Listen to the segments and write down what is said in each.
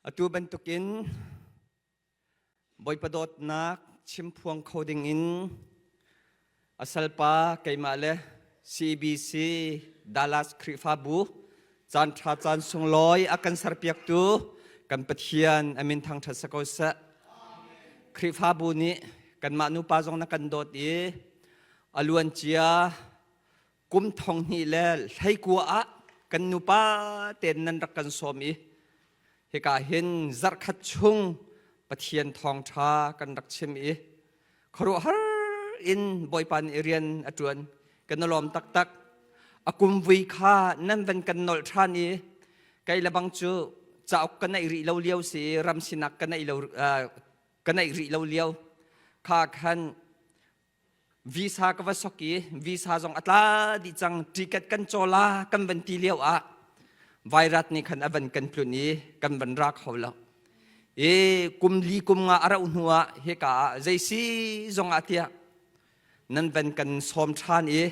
Atu bantukin Bawipa dawtnak chimphuang kho dingin a salpa keimah le CBC Dallas Khrihfabu caan ṭha caan sunglawi a kan serpiaktu kan Pathian a min thangṭhat si ko seh. Khrihfabu nih kanmah nupa zong na kan dawt i a luancia kum thong hnih le hleikua ah kan nupa tein nan rak kan sawm i hika hin zarhkhat chung Pathian thawngṭha kan rak chim i khuaruahhar in Bawipa nih rian a ṭuan. Kan i lawm taktak. A kum vui kha nan van kan nolh ṭhan i kei le bang cu cauk ka neih rih lo lio si i ram sinak ka neih lo ka neih rih lo lio kha khan Visa ka va sok i visa zong a tla dih cang. Ticket kan caw la kan van ti lio ah vairat nih khan a van kan tlun i kan van ra kho lo. I kum li kum nga a rauh hnu ah hika ah zeisi zong ah tiah nan van kan sawm ṭhan i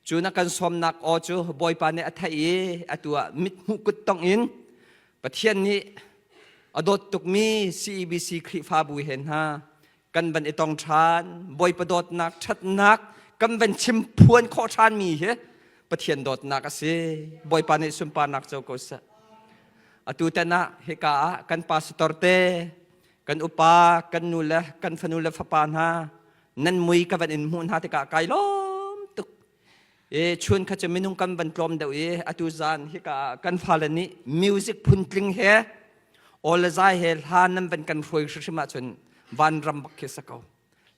cu na kan sawmnak aw cu Bawipa nih a theih i atu ah mithmuh kut tong in Pathian nih a dawt tukmi CEBC Khrihfabu he hna kan van i tong ṭhan. Bawipa dawtnak, ṭhatnak kan van chim phuan khawh ṭhanmi hi Pathian dawtnak a si. Bawipa nih sunparnak co ko seh. Atu tan ah hika ah kan pastor te, kan upa, kan nu le kan fanu le fapa hna nan mui ka van in hmuh hna tikah kai lawm tuk. E chun kha cu minung kan van tlawm deuh i atu zan hika ah kan fale nih music phuntling he aw le zai he hla nan van kan hruai hrimhrim ahcun vanram bak khi sa ko.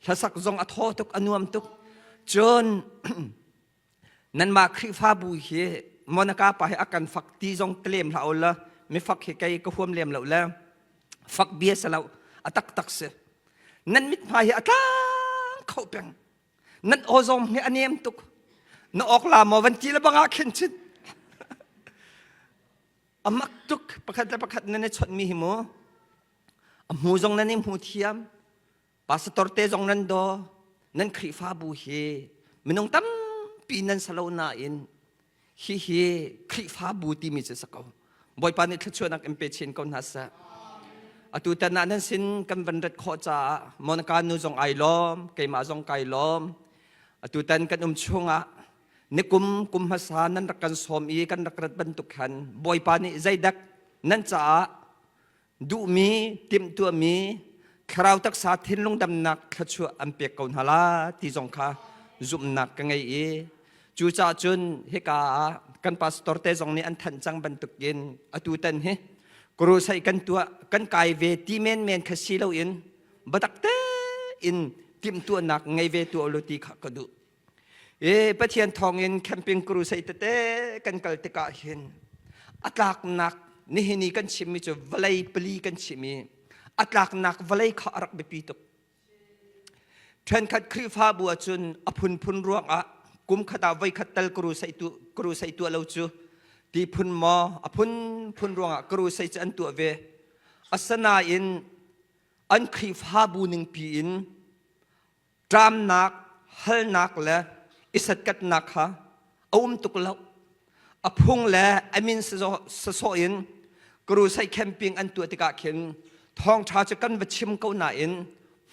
Hlasak zong a thaw tuk, a nuam tuk. Cun nanmah Khrihfabu hi Monica pa hi a kan fak ti zong ka lem hlah la, mi fak hi kei ka huam lem lo le fak bia sa lo, a taktak si. Nan mithmai hi a tlang kho peng. Nan aw zong hi a nem tuk. Na awk la maw van ti le bang ah khin chin a mak tuk. Pakhat le pakhat nan i chawnhmi hi mu, a hmu zong nan i hmu thiam, pastor te zong nan daw. Nan Khrihfabu hi minung tampi nan salo nain hihi Khrihfabu timi cu si ko. Bawipa nih thluachuahnak in pe chin ko hna seh. Atu tan ah nan sin kan van rat khawh caah Monica nu zong ai lawm, keimah zong kai lawm. Atu tan kan um chungah nikum kum hmasa nan rak kan sawm i kan rak rat bantuk khan Bawipa nih zeidak nan caah duhmi, timhtuahmi thlarau, taksa, thinlung damnak thluachuah an pek ko hna la ti zong kha zumhnak ka ngei i cucaah cun hika ah kan pastor te zong nih an thanh cang bantukin atu tan hi crusade kan tuah, kan kai ve ti menmen kha si loin biatak tein timhtuahnak ngei ve tuah lu ti kha ka duh. E Pathian thawngin camping crusade tete kan kal tikah hin a tlaknak, nihin i kan chimmi cu vawlei pali kan chim i a tlaknak vawlei kha a rak biapi tuk. Ṭhenkhat Khrihfabu ahcun a phunphun ruangah kum khat ah voikhat tal crusade tuah lo cu ti phun maw, a phunphun ruangah crusade cu an tuah ve. Asinain an Khrihfabu ningpi in ṭamnak, halnak le i satkatnak kha a um tuk lo. A phung le a min sawsawh in crusade camping an tuah tikah khin thawngṭha cu kan va chim ko nain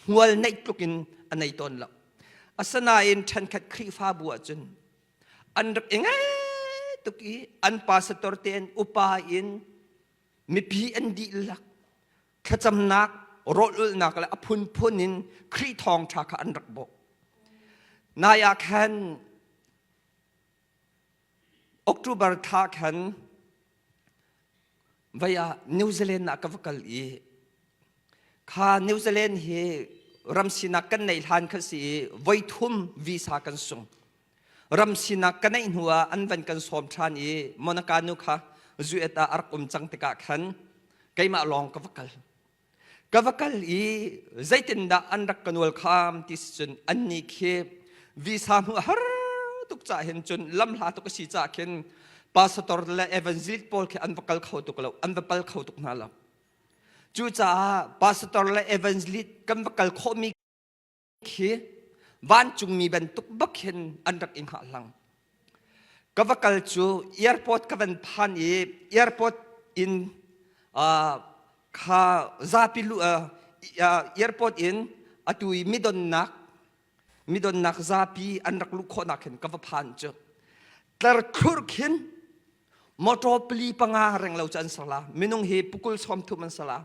hmual neih tluk in a nei tawn lo. Asinain ṭhenkhat Khrihfabu ahcun an rak i ngei tuk i an pastor tein, upa in, mipi an dihlak thlacamnak, rawlulhnak le a phunphun in Khrih thawngṭha kha an rak bawh. Nai ah khan October thla khan vai ah New Zealand ah ka va kal i kha New Zealand hi ram sinak kan neih hlan kha si i voi thum visa kan sung. Ram sinak ka neih hnu ah an van kan sawm ṭhan i Monica nu kha zuet ah a rak um cang tikah khan keimah lawng ka va kal. Ka va kal i zeitindah an rak ka nawl kham ti si cun annih khi visa hmuh har tuk cah hin cun lamhla tuk a si cah khin pastor le evangelist pawl khi an va kal kho tuk lo, an va pal kho tuk hna lo. Cucaah pastor le evangelist kan va kal khawhmi khi vancungmi bantuk bak hin an rak i hngahhlang. Ka va kal cu airport ka van phan i airport in uh, Kha zapi lu airport in atu i midonnak midonnak zapi an rak luh khawhnak khin ka va phan cu tlar thlur khin motor pali panga reng lo cu an sala minung hi pukul sawm thum an sala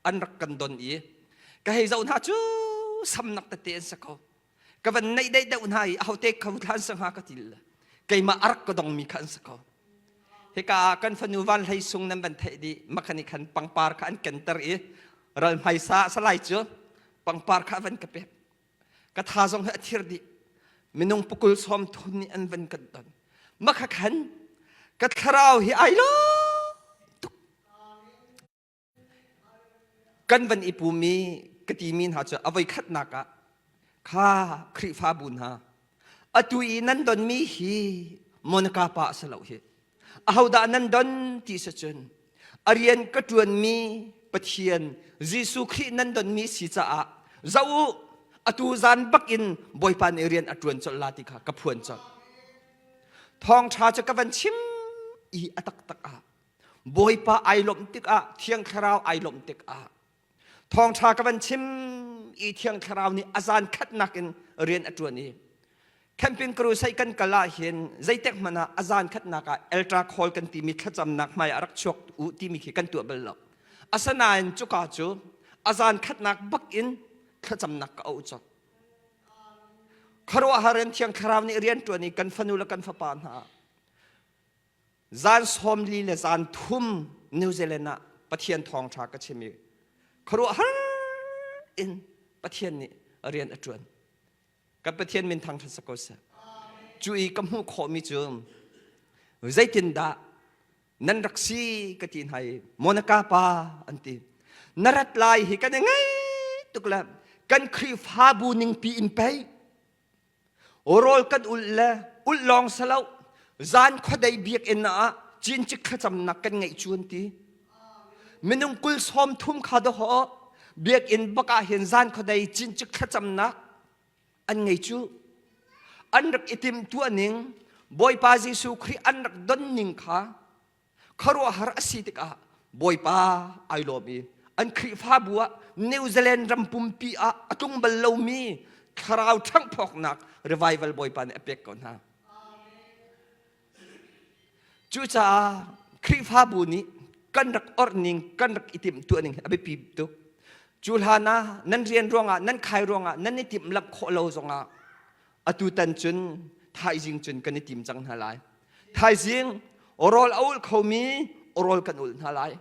an rak kan don i ka hei zoh hna cu samnak tete an si ko ka van neih deih deuh hna i ahote kho thlan sa hnga ka til keimah a rak ka dongmi kha an si ko hika ah kan fanu van hlei sung nan van theih dih makhani khan pangpar kha an kenter i ral hmaisa salai cu pangpar kha van ka pek ka tha zong hi a thir dih minung pukul sawm thun nih an van kan ton makha khan ka thlarau hi ai lo tuk Kan van i pum i ka timi hna cu a voikhatnak ah kha Khrihfabu hna atu i nan donmi hi Monica pa a si lo hi. Ahodah nan don ti si cun a rian ka ṭuanmi Pathian Jesuh Khrih nan donmi si caah zoh u atu zan bak in Bawipa nih rian a ṭuan colh la ti kha ka phuan colh. Thawngṭha cu ka van chim i a taktak ah Bawipa ai lawmh tikah Thiang Thlarau ai lawmh tikah thawngṭha ka van chim i Thiang Thlarau nih a zan khatnak in rian a ṭuan i camping crusade kan kal ah hin zeitek hmanh ah a zan khatnak ah eltra call kan timi thlacamnak hmai ah rak chuak u timi khi kan tuah bal lo asinain cuka cu a zan khatnak bak in thlacamnak ka auh cawk khuaruahhar in Thiang Thlarau nih rian ṭuan i kan fanu le kan fapa hna Zan 40 le zan thum New Zealand ah Pathian thawngṭha ka chim i khuaruahhar in Pathian nih rian a ṭuan. Kan Pathian min thangṭhat si ko seh. Cu i ka hmuh khawhmi cu zeitindah nan rak si ka ti hna i Monica pa an ti. Na rat lai hi kan i ngai tuk le kan Khrihfabu ningpi in pei Rawl kan ulh le ulh lawng si lo zan khuadei biakinn ah cincik thlacamnak kan ngeih cu an ti. Minung kul sawm thum kha dawh biakinn bak ah hin zan khuadei cincik thlacamnak an ngei cu. An rak i timhtuah ning Bawipa Jesuh Khrih an rak don ning kha khuaruahhar a si tikah Bawipa ai lawm i an Khrihfabu ah New Zealand ram pumpi ah a tlung bal lomi thlarau ṭhanghphawknak revival Bawipa nih a pek ko hna. Cucaah Khrihfabu nih kan rak orh ning, kan rak i timhtuah ning a biapi tuk. Cu hlan ah nan rian ruangah, nan khai ruangah nan i timhlamh khawh lo zongah atu tan cun thaizing cun kan i tim cang hna lai. Thaizing rawl a ulh khomi rawl kan ulh hna lai.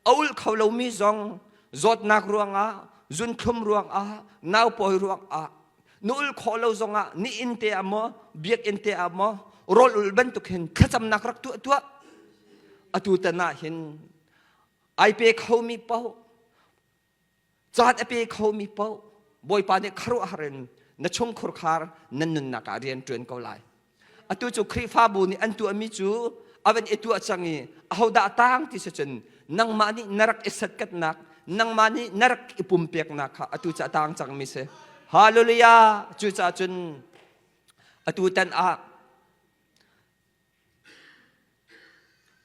A ulh kho lomi zong zawtnak ruangah, zunthlum ruangah, naupawi ruangah, na ulh khawh lo zongah ni inn te ah maw, biakinn te ah maw, rawl ulh bantuk hin thlacamnak rak tuah tuah. Atu tan ah hin ai pe khomi paoh Caan a pe khomi paoh Bawipa nih khuaruahhar in na chungkhur khar nan nunnak ah rian ṭuan ko lai. Atu cu Khrihfabu nih an tuahmi cu a van i tuah cang i ahodah tang ti si cun nangmah nih na rak i satkatnak nangmah nih na rak i pumpeknak kha atu cu a tang cangmi si. Hallelujah! Cucaah cun atu tan ah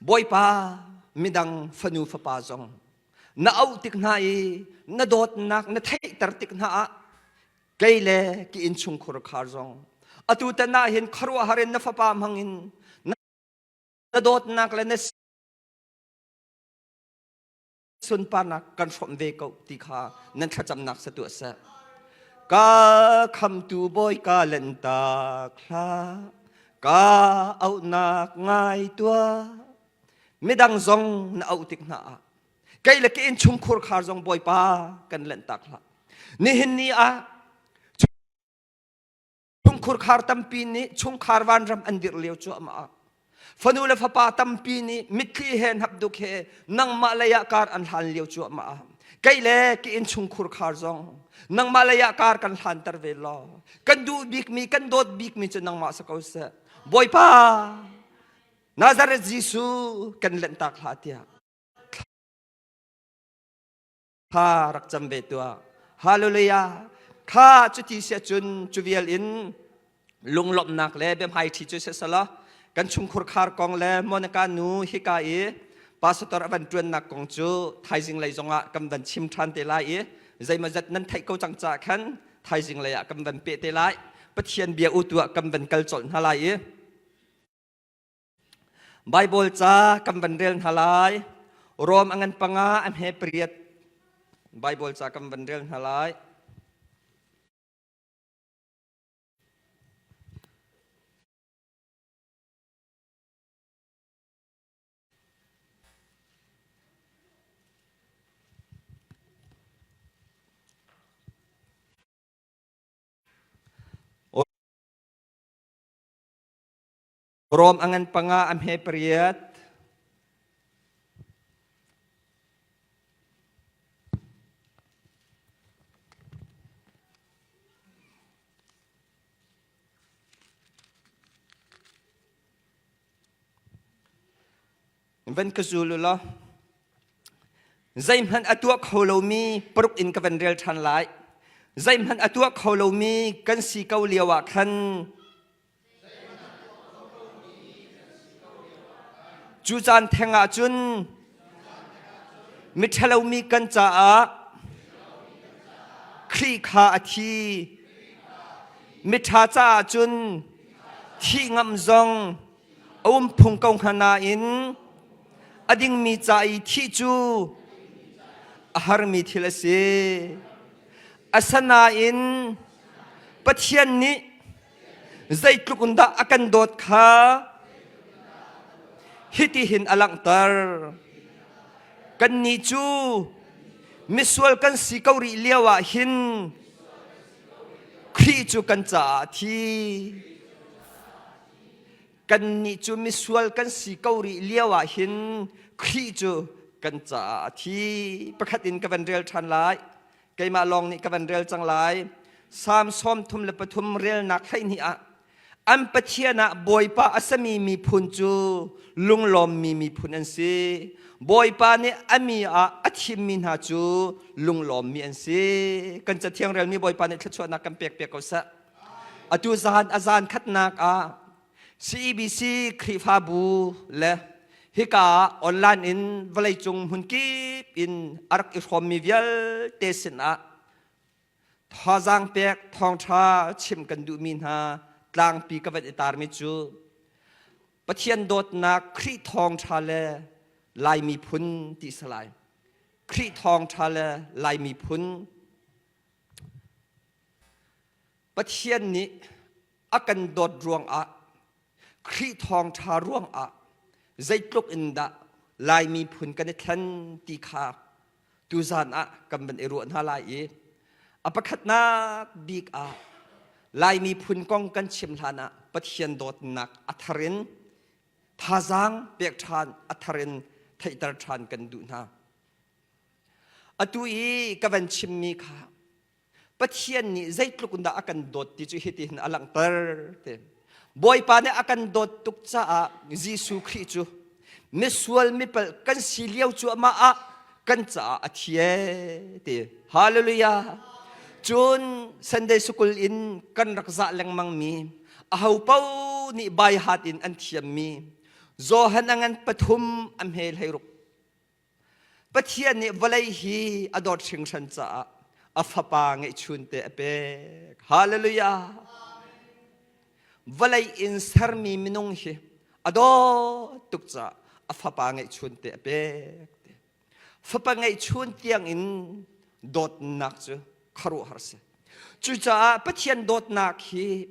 Bawipa midang fanu fapa zong na auh tik hna i na dawtnak na theihter tik hna ah kei le ki innchungkhur khar zong atu tan ah hin khuaruahhar in na fapa hmang in na dawtnak le na sunparnak kan hrawmh ve ko ti kha nan thlacamnak sa tuah seh. Ka khamtu bawi ka lentak hlah, ka auhnak ngai tuah. Midang zong na auh tik hna ah, kei le ka innchungkhur khar zong Bawipa kan lentak hlah. Nihin ni ah Chungkhur khar tampi nih chungkhar vanram an dirh lio cuahmah ah fanu le fapa tampi nih mitthli he hnapduk he nangmah lei ah kar an hlan lio cuahmah ah kei le ka innchungkhur khar zong nangmah lei ah kar kan hlanter ve law kan duh bikmi kan dawt bikmi cu nangmah si ko seh Bawipa Nazareth Jesuh kan lenhtak hlah tiah Kha rak cam ve tuah. Hallelujah. Kha cuti siah cun cu vial in lunglawmhnak le biahmai ṭhi cu sisalaw kan chungkhur khar kong le Monica nu hika i Pastor a van ṭuannak kong cu thaizing lei zongah kan van chim ṭhan te lai i zeimawzat nan theih ko cang caah khan thaizing lei ah kan van peh te lai. Pathian bia u tu ah kan van kal colh hna lai i Baibal ca kan van rel hna lai. Rom a ngan panga a hme pariat Baibal ca kan van rel hna lai. Rom a ngan panga a hme pariat. Van ka zul u law zeihmanh a tuah kho lomi paruk in ka van rel ṭhan lai. Zeihmanh a tuah kho lomi kan si ko lio ah khan cu caan theng ah cun miṭhalomi kan caah Khrih kha a thi. Miṭha caah cun thih ngam zong a um phung ko hnga nain a dingmi ca i thih cu a harmi thil a si. Asinain Pathian nih zeitluk in dah a kan dawt kha hitihin a langhter. Kannih cu misual kan si ko rih lio ah hin Khrih cu kan caah a thi. Kannih cu misual kan si ko rih lio ah hin Khrih cu kan caah a thi. Pakhat in ka van rel ṭhan lai. Keimah lawng nih ka van rel cang lai. Salm 33 relnak 12 ah an Pathian ah Bawipa a sami miphun cu lunglawmmi miphun an si. Bawipa nih a mi ah a thimmi hna cu lunglawmmi an si. Kan cathiang relmi Bawipa nih thluachuahnak kan pek piak ko seh. Atu zan a zan khatnak ah CEBC Khrihfabu le hika online in vawleicung hmunkip in a rak i hrawmmi vialte sinah Thazaang pek thawngṭha chim kan duhmi hna tlangpi ka van i tarmi cu Pathian dawtnak Khrih thawngṭha le Lai miphun ti si lai. Khrih thawngṭha le Lai miphun Pathian nih a kan dawt ruangah Khrih thawngṭha ruangah zeitluk in dah Lai miphun kan i thlen ti kha tuzan ah kan van i ruah hna lai i a pakhatnak bik ah Lai miphun kong kan chim hlan ah Pathian dawtnak a thar in thazaang pek ṭhan a thar in theihter ṭhan kan duh hna. Atu i ka van chimmi kha Pathian nih zeitluk in dah a kan dawt ti cu hitihin a langhter ti. Bawipa nih a kan dawt tuk caah Jesuh Khrih cu misual mipalh kan si lio cu amah ah kan caah a thi ee ti. Hallelujah. Cun Sunday School in kan rak zah lengmang mi aho paoh nih by heart in an thiammi Johan a ngan pathum a hme hlei ruk Pathian nih vawlei hi a dawt hringhran caah a fapa ngeihchunte a pek. Hallelujah! Vawlei in sermi minung hi a dawt tuk caah a fapa ngeihchunte a pek. Fapa ngeihchun tiang in dawtnak cu khuaruahhar si. Cucaah Pathian dawtnak hi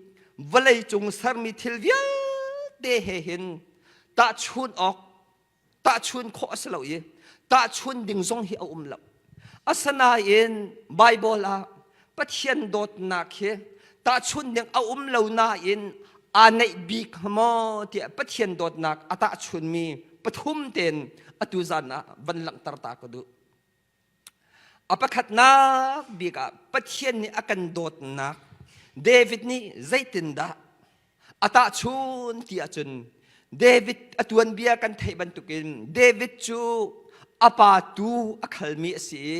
vawlei cung sermi thil vialte he hin tahchun awk tahchun khawh a si lo i tahchun ding zong hi a um lo. Asinain Baibal ah Pathian dawtnak hi tahchun ding a um lo nain aa neih bik maw tiah Pathian dawtnak a tahchunmi pathum tein atu zan ah van langhter ta ka duh. A pakhatnak bik ah Pathian nih a kan dawtnak David nih zeitindah a tahchun ti ahcun David a tuanbia kan theih bantukin David cu a pa tu a khalmi a si i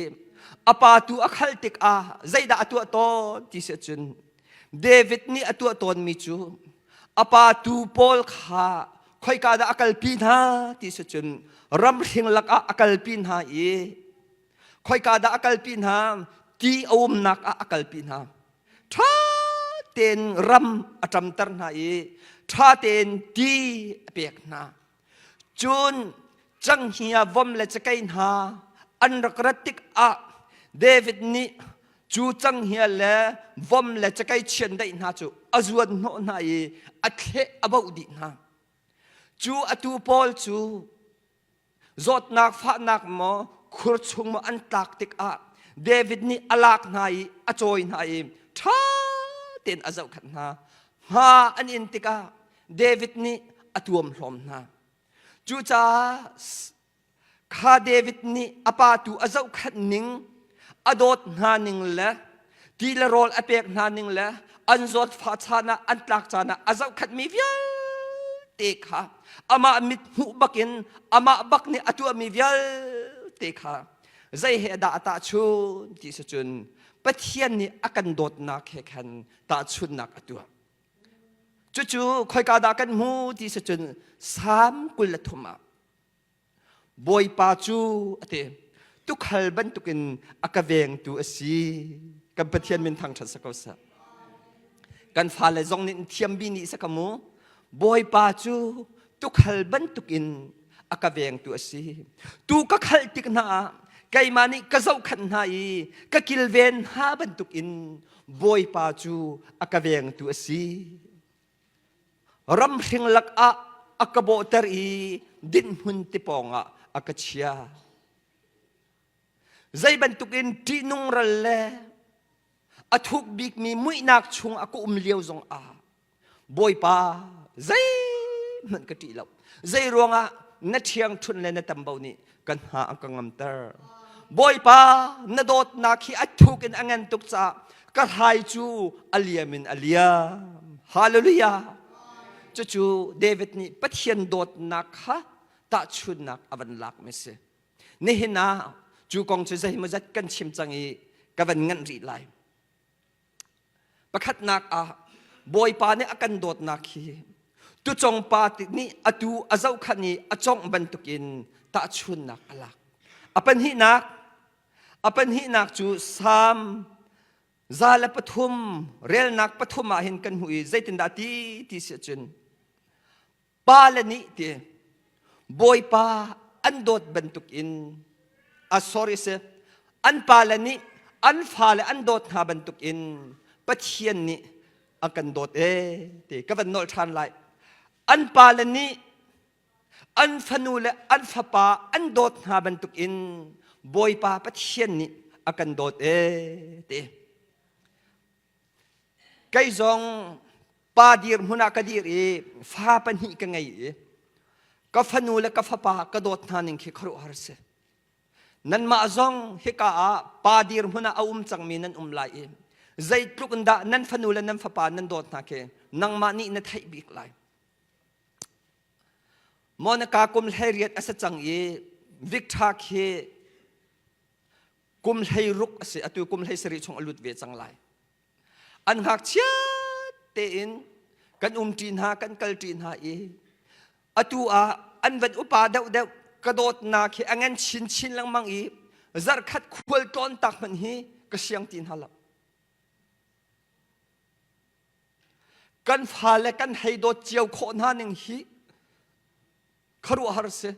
a pa tu a khal tikah zeidah a tuah tawn ti si ahcun David nih a tuah tawnmi cu a pa tu pawl kha. Khoika dah a kalpi hna ti si cun ramhring lakah a kalpi hna i khoika dah a kalpi hna ti a umnak ah a kalpi hna. Ṭha tein ram a ṭamter hna i ṭha tein ti a pek hna. Cun canghngia vom le cakei hna an rak rat tikah David nih cu canghngia le vom le cakei chiandeih hna cu a zuan hnawh hna i a thleh a boh dih hna. Cu atu pawl cu zawtnak fahnak maw khur chung maw an tlak tikah David nih a lak hna i a cawi hna i ṭha tein a zohkhenh hna. Hma an in tikah David nih a tuamhlawm hna. Cucaah kha David nih a pa tu a zohkhenh ning, a dawt hna ning le ti le rawl a pek hna ning le an zawtfah caan ah an tlak caan ah a zohkhenhmi vialte kha amah mit hmuh bakin amah bak nih a tuahmi vialte kha zei he dah a tahchun ti si cun Pathian nih a kan dawtnak he khan tahchunnak a tuah. Cucu khoika dah kan hmu ti si cun Salm 23 ah Bawipa cu a ti tukhal bantukin a ka vengtu a si. Kan Pathian min thangṭhat sa ko seh. Kan fale zong nih thiam bi nih sa ka mu. Bawipa cu tukhal bantukin a ka vengtu a si. Tu ka khalh tik hna ah keimah nih ka zohkhanh hna i ka kilven hna bantukin Bawipa cu a ka vengtu a si. Ramhring lakah a ka bawhter i dinhmun ti pawngah a ka chia. Zei bantukin ṭihnung ral le a thuk bikmi muihnak chung a ka um lio zong ah Bawipa zeihmanh ka ṭih lo. Zei ruangah na ṭhiangṭhunh le na tambo nih ka hna a ka ngamter. Bawipa na dawtnak hi a thuk in a ngan tuk caah ka hrai cu a liam in a liam. Hallelujah. Cucu David nih Pathian dawtnak kha tahchunnak a van lak mi si. Nihin ah cu kong cu zeimawzat kan chim cang i ka van nganh rih lai. Pakhatnak ah Bawipa nih a kan dawtnak hi tucong pa nih atu a zohkhanh i a congh bantukin tahchunnak a lak. A pahnihnak a pahnihnak cu Salm 103 relnak pathum ah hin kan hmuh i zeitindah ti ti si ahcun pale nih ti Bawipa an dawt bantukin a sorry si an pale nih an fale an dawt hna bantukin Pathian nih a kan dawt ee ti ka van nolh ṭhan lai an pale nih an fanu le an fapa an dawt hna bantukin Bawipa Pathian nih a kan dawt ee ti Kei zong pa dirhmun ah ka dir i fa pahnih ka ngei i ka fanu le ka fapa ka dawt hna ning khi khuaruahhar si. Nanmah zong hika ah pa dirhmun ah a um cangmi nan um lai i zeitluk in dah nan fanu le nan fapa nan dawt hna khi nangmah nih na theih bik lai. Monica kum 18 a si cang i Victor khi kum 16 a si atu kum 17 chung a lut ve cang lai an ngakchia tein kan umṭi hna kan kalṭi hna i atu ah an van upa deuhdeuh ka dawtnak hi a ngan chinchin lengmang i zarhkhat khual tlawn tak hmanh hi ka siang ti hna lo kan fale kan hei dawt cio khawh hna ning hi khuaruahhar si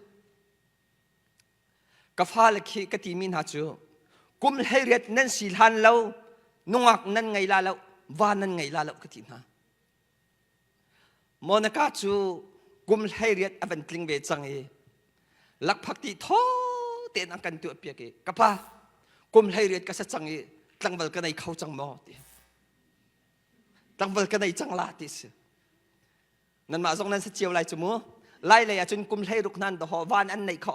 Ka fale khi ka timi hna cu kum 18 nan si hlan lo nungak nan ngei la lo va nan ngei la lo ka ti hna. Monica cu kum 18 a van tling ve cang i lakphak ti thaw tein an kan tuah piak i ka pa kum 18 ka sa cang i tlangval ka nei kho cang maw ti tlangval ka nei cang la ti si Nanmah zong nan si cio lai cu mu. Lai lei ahcun kum 16 nan dawh van an neih kho.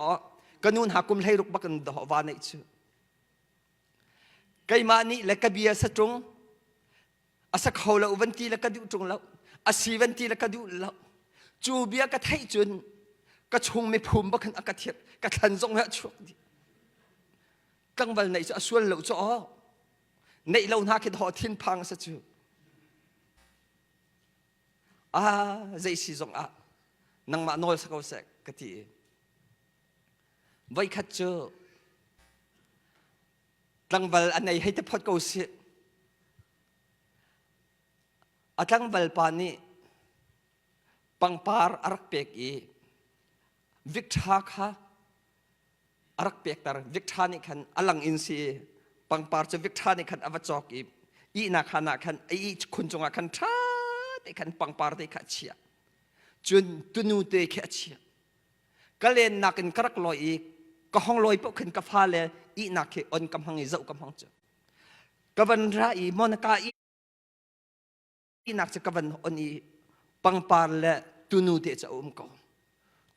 Ka nu hna kum 16 bak in dawh va neih cu. Keimah nih le ka bia sa ṭung a sa kho lo van ti le ka duh ṭung lo a si van ti le ka duh lo cu bia ka theih cun ka chung miphum bak in a ka thiat ka thlan zong he a chuak dih tlangval neih cu a sual lo cu aw neih lo hna khi dawh thinphang a si cu Ah, zei si zong ah. Nangmah nawl si ko seh ka ti i voikhat cu tlangval a nei hei te phot ko sih. A tlangval pa nih pangpar a rak pek i Victor kha a rak pekter. Victor nih khan a lang in si pangpar cu Victor nih khan a va cawk i ihnak khan ah khan a ih khun cungah khan ṭha te khan pangpar te kha a chiah. Cun tunu te khi a chiah. Ka lennak in ka rak lawi i ka hong lawi paoh khin ka fale ihnak khi on ka hmang i zoh ka hmang cu. Ka van ra i Monica ihnak cu ka van on i pangpar le tunu te cu a um ko.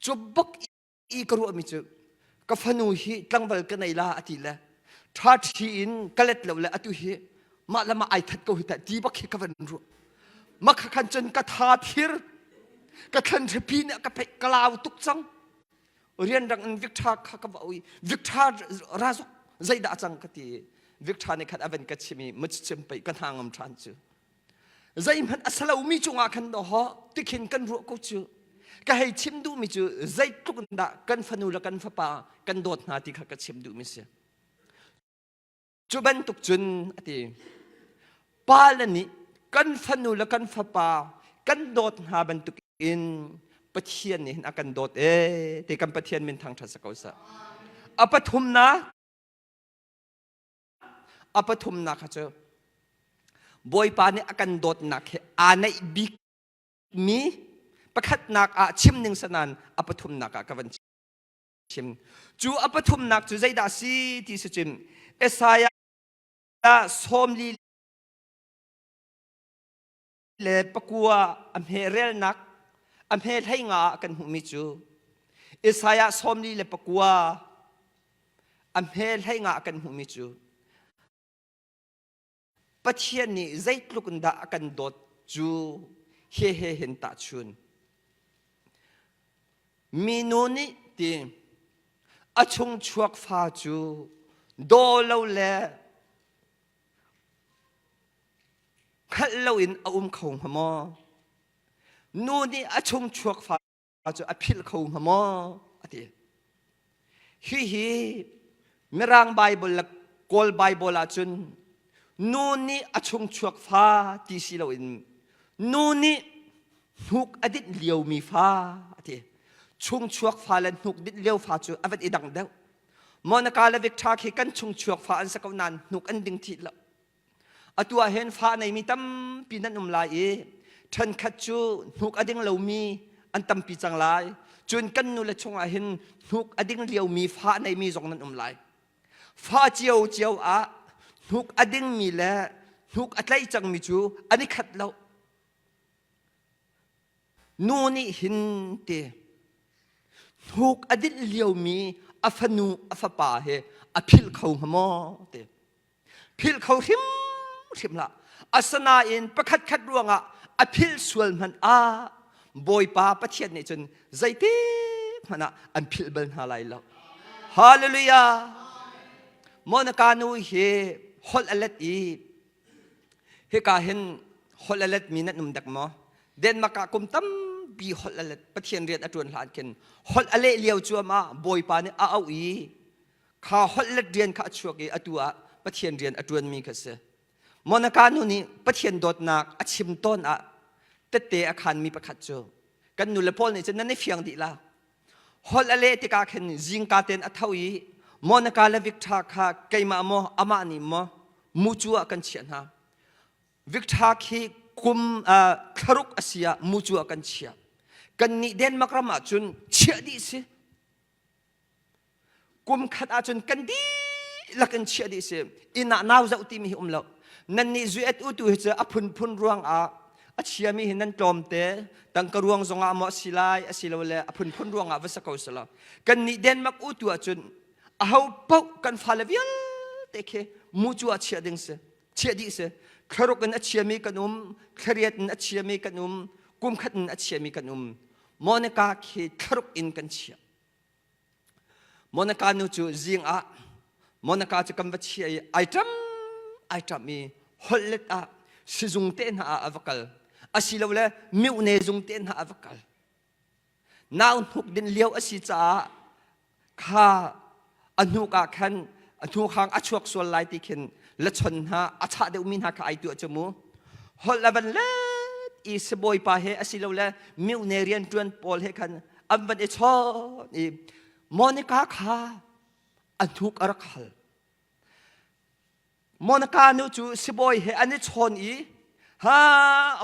Cu bak i ka ruahmi cu ka fanu hi tlangval ka nei la a ti le ṭha ṭhi in ka let lo le atu hi mah le mah ai that ko hi ta ti bak hi ka van ruah. Mah kha khan cun ka tha thir ka thlan hripi nih ka peih ka lau tuk cang. Rianrang in Victor kha ka va ui Victor razuk zeidah a cang ka ti Victor nih khan a van ka chim i machim pei ka hna ngam ṭhan cu. Zeihmanh a salomi cungah khan dawh tikhin kan ruah ko cu. Ka hei chim duhmi cu zeitluk in dah kan fanu le kan fapa kan dawt hna ti kha ka chim duhmi si. Cu bantuk cun a ti. Pale nih kan fanu le kan fapa kan dawt hna bantuk in Pathian nih hin a kan dawt ee ti kan Pathian min thangṭhat si ko seh. A pathumnak A pathumnak kha cu Bawipa nih a kan dawtnak hi aa naih bikmi pakhatnak ah chim ning sanan a pathumnak ah ka van chim. Cu a pathumnak cu zeidah si ti si cun Isaiah 44 a hme relnak a hme 15 ah kan hmuhmi cu Isaiah 49 a hme 15 ah kan hmuhmi cu Pathian nih zeitluk in dah a kan dawt cu he he hin tahchun. Minu nih ti a chung chuak fa cu daw lo le hngalh loin a um kho hnga maw? Nu nih a chung chuak fa cu a philh kho hnga maw? A ti. Hihi Mirang Bible le Kawl Bible ahcun nu nih a chung chuak fa ti si loin nu nih hnuk a dinh liomi fa a ti. Chung chuak fa le hnuk dinh lio fa cu a van i dang deuh. Monica le Victor khi kan chung chuak fa an si ko nain hnuk an ding thih lo. Atu ah hin fa a neimi tampi nan um lai i ṭhenkhat cu hnuk a ding lomi an tampi cang lai. Cun kan nule chungah hin hnuk a ding liomi fa a neimi zong nan um lai. Fa ciocio ah hnuk a dingmi le hnuk a tlai cangmi cu an i khat lo. Nu nih hin ti hnuk a dinh liomi a fanu a fapa he a philh kho hnga maw ti. Philh kho hrimhrim hlah. Asinain pakhatkhat ruangah a philh sual hmanh ah Bawipa Pathian nih cun zeitik hmanh ah an philh bal hna lai lo. Hallelujah! Monica nu hi holh a let i hika hin holh a letmi nan um dek maw? Denmark ah kum tampi holh a let Pathian rian a ṭuan hlan khin holh a leh lio cuahmah Bawipa nih a auh i kha holh let rian kha a chuak i atu ah Pathian rian a ṭuanmi kha si. Monica nu nih Pathian dawtnak a chim tawn ah tette a khanmi pakhat cu kan nule pawl nih cun nan i fiang dih la. Holh a leh tikah khin zingka ten a tho i Monica le Victor kha keimah maw amah nih maw mucu ah kan chiah hna. Victor khi kum thlaruk a si ah mucu ah kan chiah. Kannih Denmark ram ah cun chiah dih si. Kum khat ahcun kan dihlak in chiah dih si. Inn ah nau zoh timi hi um lo. Nan nih zuet u tu hi cu a phunphun ruang ah a chiami hi nan tlawmte tangka ruang zongah maw a si lai asilole a phunphun ruang ah va sa ko selaw kan nih Denmark u tu ahcun aho paoh kan fale vialte khi mucu ah chiah ding si chiah dih si thlaruk in a chiami kan um thlariat in a chiami kan um kum khat in a chiami kan um Monica khi thlaruk in kan chiah Monica nu cu zing ah Monica cu kan va chia i ai ṭam ai ṭam i holhlet ah sizung te hna ah a va kal asilole mihne zung te hna ah a va kal. Nau hnuk din lio a si caah kha a hnuk ah khan a hnukhang a chuak sual lai ti khin lachon hna a chah deuhmi hna kha ai tuah cu mu. Holh a van let i sibawipa he asilole mihne rianṭuan pawl he khan an van i chawn i Monica kha a hnuk a rak hal. Monica nu cu sibawi he an i chawn i ha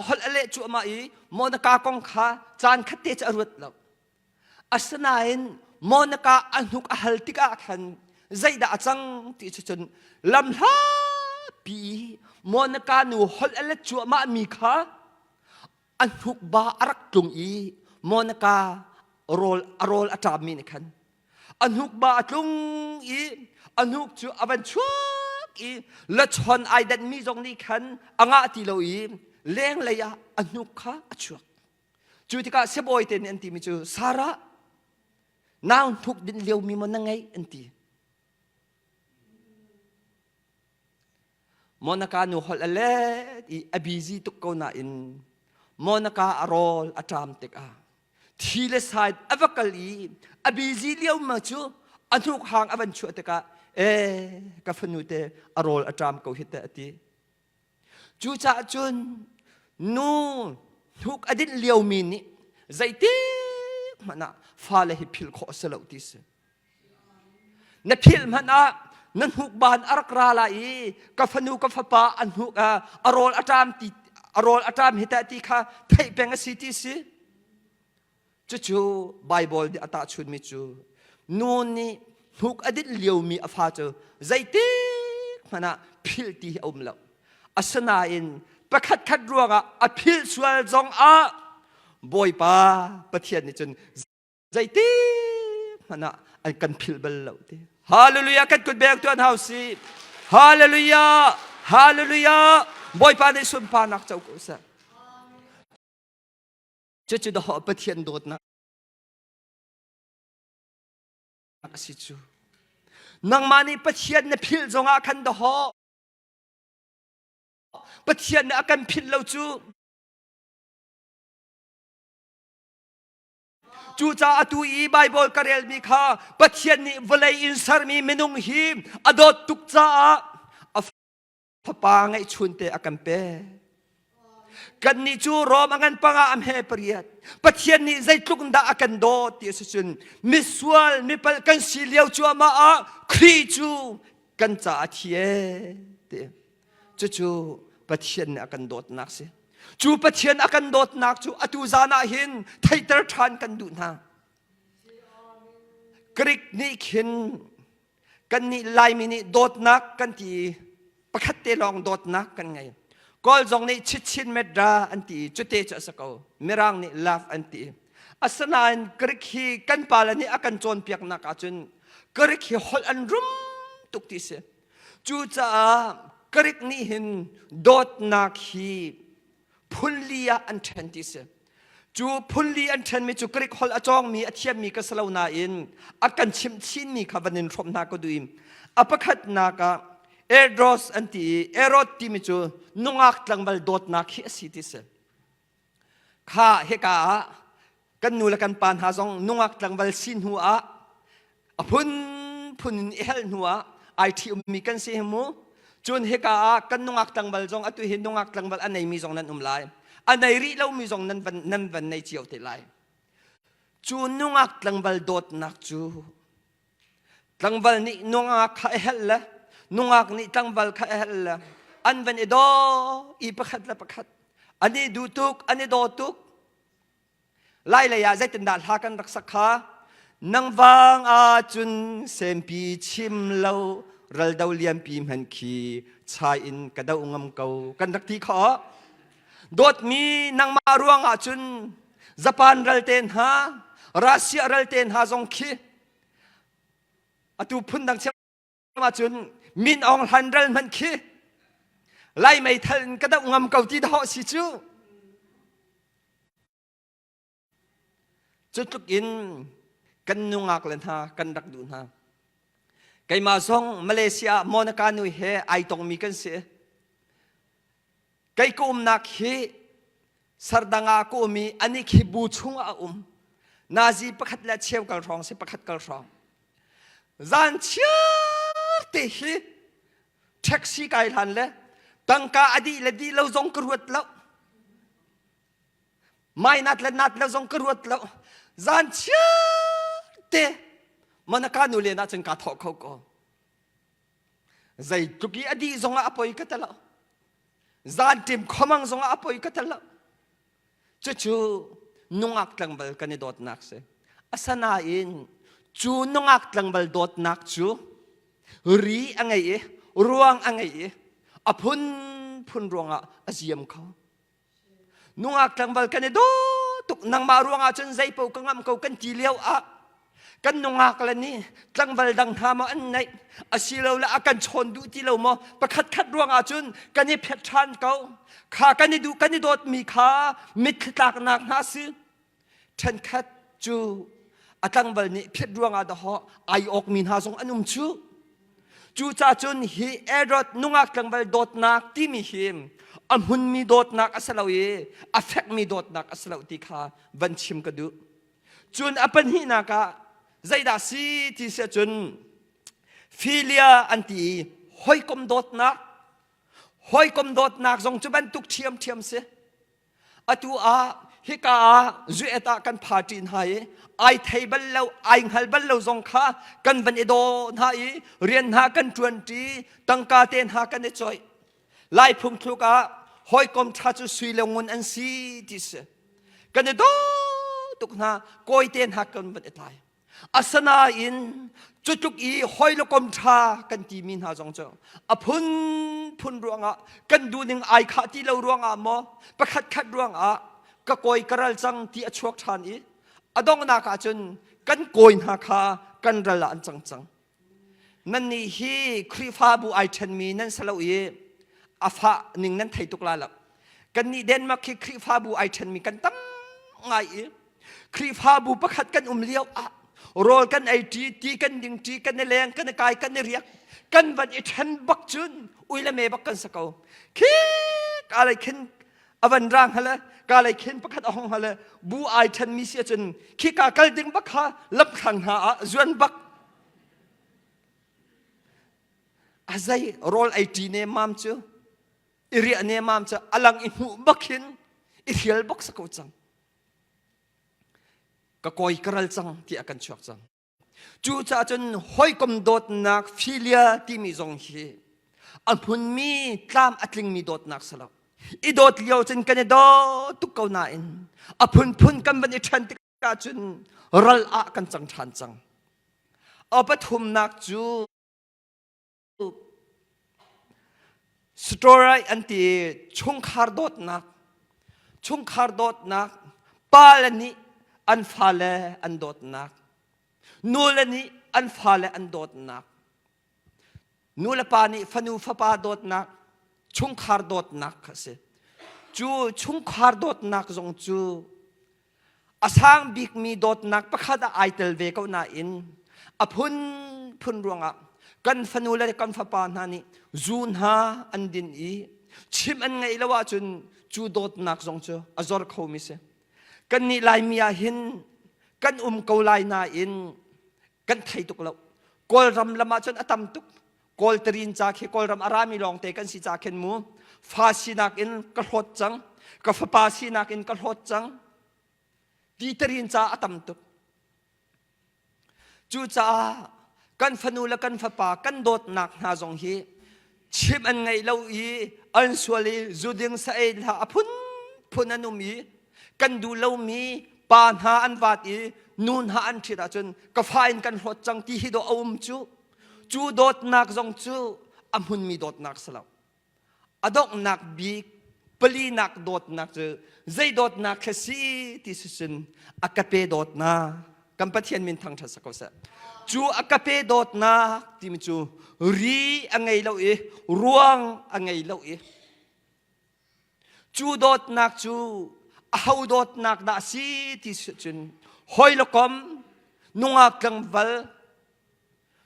holh a leh cuahmah i Monica kong kha caan khat te cu a ruat lo. Asinain Monica a hnuk a hal tikah khan zeidah a cang ti cu cun lamhlapi i Monica nu holh a let cuahmah mi kha a hnuk ba a rak tlung i Monica rawl a rawl a ṭammi nih khan a hnuk ba a tlung i a hnuk cu a van chuak i lachon ai danhmi zong nih khan a ngah ti lo i lenglei ah a hnuk kha a chuak. Cu tikah sibawi te nih an timi cu Sarah nau hnuk dinh liomi maw na ngeih an ti. Monica nu holh a let i a busy tuk ko nain Monica a rawl a ṭam tikah thi le sai a va kal i a busy lio ma cu a hnuk hang a van chuah tikah ee ka fanu te a rawl a ṭam ko hi teh a ti. Cucaah cun nu hnuk a dinh liomi nih zeitik hmanh ah fale hi philh khawh a si lo ti si. Na philh hmanh ah na hnuk ban a rak ra lai i ka fanu ka fapa a hnuk a rawl a ṭam ti a rawl a ṭam hi teh ti kha theih peng a si ti si. Cucu Baibal nih a tahchunmi cu nu nih hnuk a dinh liomi a fa cu zeitik hmanh ah philh ti hi a um lo. Asinain pakhatkhat ruangah a philh sual zongah Bawipa Pathian nih cun zeitik hmanh ah an kan philh bal lo ti. Hallelujah kan kut beng tuan hau si. Hallelujah Hallelujah Bawipa nih sunparnak co ko seh. Cucu dawh Pathian dawtnak a si cu. Nangmah nih Pathian na philh zongah khan dawh Pathian nih a kan philh lo cu. Cucaah atu i Baibal ka relmi kha Pathian nih vawlei in sermi minung hi a dawt tuk caah a fapa ngeihchunte a kan pek. Kannih cu Rom a ngan panga a hme pariat. Pathian nih zeitluk in dah a kan dawt ti a si cun misual mipal kan si lio cuahmah ah Khrih cu kan caah a thi ee ti. Cucu Pathian nih a kan dawtnak si. Cu Pathian a kan dawtnak cu atu zan ah hin theihter ṭhan kan duh hna. Greek nih khin kannih Laimi nih dawtnak kan ti i pakhat te lawng dawtnak kan ngei. Kawl zong nih chitchin medra an ti i cute cu a si ko. Mirang nih love an ti. Asinain Greek hi kan pale nih a kan cawnpiaknak ahcun Greek hi holh an rum tuk ti si. Cucaah Greek nih hin dawtnak hi phunli ah an ṭhen ti si. Cu phunli an ṭhenmi cu Greek holh a cawngmi a thiammi ka si lo nain a kan chimh chinmi kha van in hrawmh hna ka duh i a pakhatnak ah Eros an ti i Erot timi cu nungak tlangval dawtnak hi a si ti si. Kha hika ah kan nu le kan pa hna zong nungak tlangval si hnu ah a phunphun in i helh hnu ah ai ṭhi ummi kan si hi mu. Cun hika ah kan nungak tlangval zong atu hi nungak tlangval a neimi zong nan um lai. A nei rih lomi zong nan van, nan van nei cio te lai. Cu nungak tlangval dawtnak cu tlangval nih nungak kha a helh le nungak nih tlangval kha a helh le an van i daw i pakhat le pakhat an i duh tuk an i daw tuk Lai lei ah zeitindah hla kan rak sak kha nang vang ahcun sempi chim lo raldo lianpi hmanh khi chai in ka do ngam ko kan rak ti kho dawtmi nangmah ruang ahcun Japan ral te hna Russia ral te hna zong khi atu phun dang ahcun Min Aung Hlan ral hmanh khi Lai meithal in ka doh ngam ko ti dawh si cu. Cu tluk in kan nungak le hna kan rak duh hna. Keimah zong Malaysia ah Monica nu he ai tongmi kan si. Kei ka umnak hi Sardang ah ka um i anih khi bu chungah a um. Nazi pakhat le cheu kal hrawng si pakhat kal hrawng. Zan chiar te hi taxi kai hlan le tangka a dih le dih lo zong ka ruat lo. Mai nat le nat lo zong ka ruat lo. Zan chiar te manaka nu len ahcun kaa thawh kho ko. Zeitluk i a dih zongah a poi ka ti lo. Zan ṭim khomang zongah a poi ka ti lo. Cucu nungak tlangval kan i dawtnak si. Asanain cu nungak tlangval dawtnak cu ri a ngei i ruang a ngei i a phunphun ruangah a ziam kho. Nungak tlangval kan i daw tuk nangmah ruangah cun zei paoh ka ngamh ko kan ti lio ah kan nungak le nih tlangval dang hna maw an neih asilole a kan chawn duh ti lo maw pakhat khat ruangah cun kan i phet ṭhan ko kha kan i duh kan i dawtmi kha mitthli tlaknak hna si ṭhenkhat cu a tlangval nih phiat ruangah dahawh ai awkmi hna zong an um cu Cucaah cun hi Herod nungak tlangval dawtnak timi hi a hmunmi dawtnak a si lo i a fekmi dawtnak a si lo ti kha van chim ka duh. Cun a pahnihnak ah zeidah si ti si ahcun philia an ti i hawikom dawtnak hawikom dawtnak zong cu bantuk ṭhiamṭhiam si. Atu ah hika ah zuet ah kan party hna i ai thei bal lo ai hngal bal lo zong kha kan van i daw hna i rian hna kan ṭuanṭi tangka te hna kan i coih lai phungthluk ah hawikom ṭha cu sui le ngun an si ti si kan i daw tuk hna kawi te hna kan van i tlai Asinain cutluk i hoi le kom ṭha kan timi hna zong cu a phunphun ruangah kan duhning ai khah ti lo ruangah maw pakhat khat ruangah ka kawi ka ral cang ti a chuak ṭhan i a donghnak ah cun kan kawi hna kha kan ral ah an cang cang. Nannih hi Khrihfabu ai ṭhenmi nan si lo i a fah ning nan thei tuk lai lo. Kannih Denmark hi Khrihfabu ai ṭhenmi kan tam ngai i Khrihfabu pakhat kan um lio ah rawl kan ei ṭi, ti kan ding ṭi, kan i leng, kan i kai, kan i riak, kan van i ṭhen bak cun ui le me bak kan sa ko. Khi ka lei khin a van rang hale ka lei khin pakhat a hong hale bu ai ṭhen mi si ahcun khi ka kal ding bak kha lamthlang hna ah zuan bak a zei rawl ei ṭi ne mam cu i riah ne mam cu a lang i hmuh bak hin i hrial bak sa ko cang ka kawi ka ral cang tiah kan chuak cang cucaah cun hawikom dawtnak philia timi zong hi a hmunmi tlam a tlingmi dawtnak si lo i dawt lio cun kan i daw tuk ko nain a phunphun kan van i ṭhen tikah cun ral ah kan cang ṭhan cang a pathumnak cu Storai an ti i chungkhar dawtnak chungkhar dawtnak pale nih an fale an dawtnak nule nih an fale an dawtnak nu le pa nih fanu fapa dawtnak chungkhar dawtnak kha a si cu chungkhar dawtnak zong cu A sang bikmi dawtnak pakhat ah ai tel ve ko nain a phunphun ruangah kan fanu le kan fapa hna nih zu hna an din i chim an ngeih lo ahcun cu dawtnak zong cu a zor khomi si. Kannih Laimi ah hin kan um ko lai nain kan thei tuk lo. Kawlram lam ah cun a tam tuk. Kawl tarin ca khi Kawlram a rami lawngte kan si ca khin mu fa sinak in ka hlawt cang ka fapa sinak in ka hlawt cang ti tarin ca a tam tuk cucaah kan fanu le kan fapa kan dawtnak hna zong hi chim an ngeih lo i an sual i zuding sa ei hla a phunphun an um i kan duh lomi pa hna an vat i nu hna an ṭhit ahcun ka fa in kan hlawt cang ti hi dawh a um cu Cu dawtnak zong cu a hmunmi dawtnak si lo. A donghnak bik palinak dawtnak cu zei dawtnak kha si ti sicun a ka pe dawtnak kan Pathian min thangṭhat sak ko seh. Cu a ka pe dawtnak timi cu ri a ngei lo i ruang a ngei lo i Cu dawtnak cu aho dawtnak dah a si ti cun hawi le kom nungak tlangval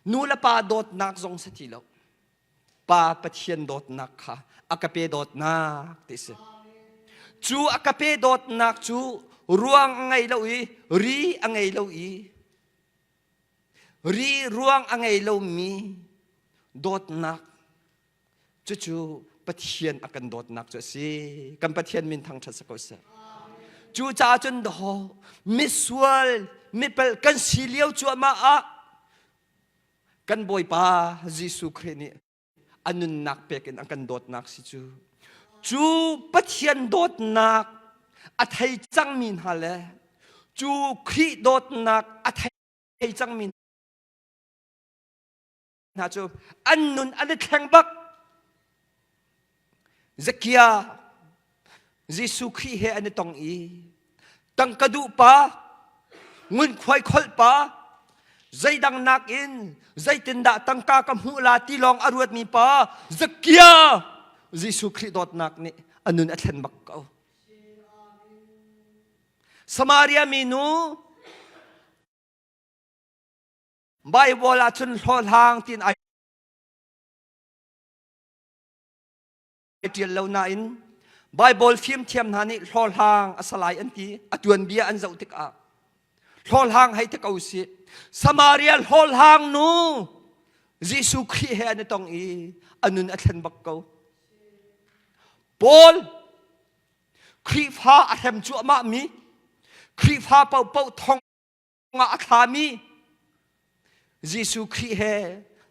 nu le pa dawtnak zong si ti lo pa Pathian dawtnak kha a ka pe dawtnak ti si cu a ka pe dawtnak cu. ruang a ngei lo i ri a ngei lo i ri ruang a ngei lomi dawtnak cucu Pathian a kan dawtnak cu a si. Kan Pathian min thangṭhat si ko seh. Cucaah cun daw misual mipal kan si lio cuahmah ah kan Bawipa Jesuh Khrih nih a nunnak pek in a kan dawtnak si cu. Cu Pathian dawtnak a thei cangmi hna le cu Khrih dawtnak a thei cangmi hna cu an nun an i thleng bak. Zakia Jesuh Khrih he an i tong i tangka duh pa ngunkhuai kholh pa zeidang nakin zeitindah tangka ka hmuh la ti lawng a ruatmi pa Zakia Jesuh Khrih dawtnak nih a nun a thlen bak ko. Samaria minu Bible ah cun hlawhhlang tiin ai ṭial lo nain Bible fimthiam hna nih hlawhhlang a salai an ti a tuanbia an zoh tikah hlawhhlang hei ti ko sih Samaria hlawhhlang nu Jesuh Khrih he an i tong i a nun a thlen bak ko Paul Khrihfa a hrem cuahmah mi Khrihfa paohpaoh thong ah a thlami Jesuh Khrih he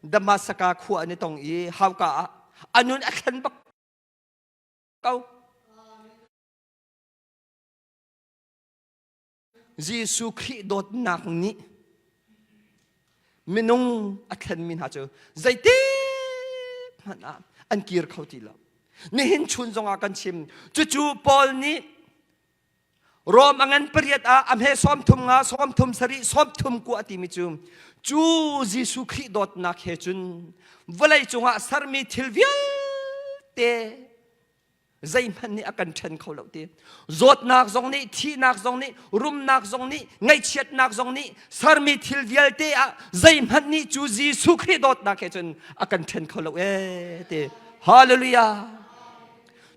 Damasaka khua an i tong i hauka ah a nun a thlen bak ko. Jesuh Khrih dawtnak nih minung a thlenmi hna cu zeitik hmanh ah an kir kho ti lo. Nihin chun zongah kan chim. Cucu Paul nih Rom a ngan pariat ah a hme 35, 37, 39 a timi cu cu Jesuh Khrih dawtnak he cun vawlei cungah sermi thil vialte zeihmanh nih a kan ṭhen kho lo ti. Zawtnak zong nih, thihnak zong nih, rumnak zong nih, ngaihchiatnak zong nih sermi thil vialte ah zeihmanh nih cu Jesuh Khrih dawtnak he cun a kan ṭhen kho lo ee ti. Hallelujah!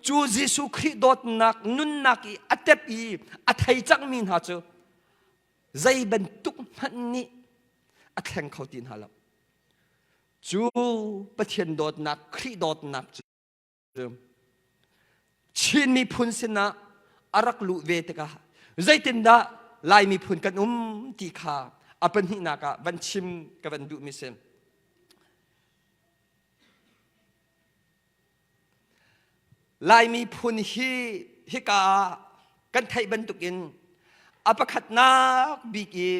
Cu Jesuh Khrih dawtnak nunnak i a tep i a thei cangmi hna cu zei bantuk hmanh nih a thleng kho ti hna lo. Cu Pathian dawtnak, Khrih dawtnak cu Chin miphun sinah a rak luh ve tikah zeitindah Lai miphun kan um ti kha a pahnihnak ah van chim ka van duhmi si. Laimi phun hi hika ah kan theih bantukin a pakhatnak bik i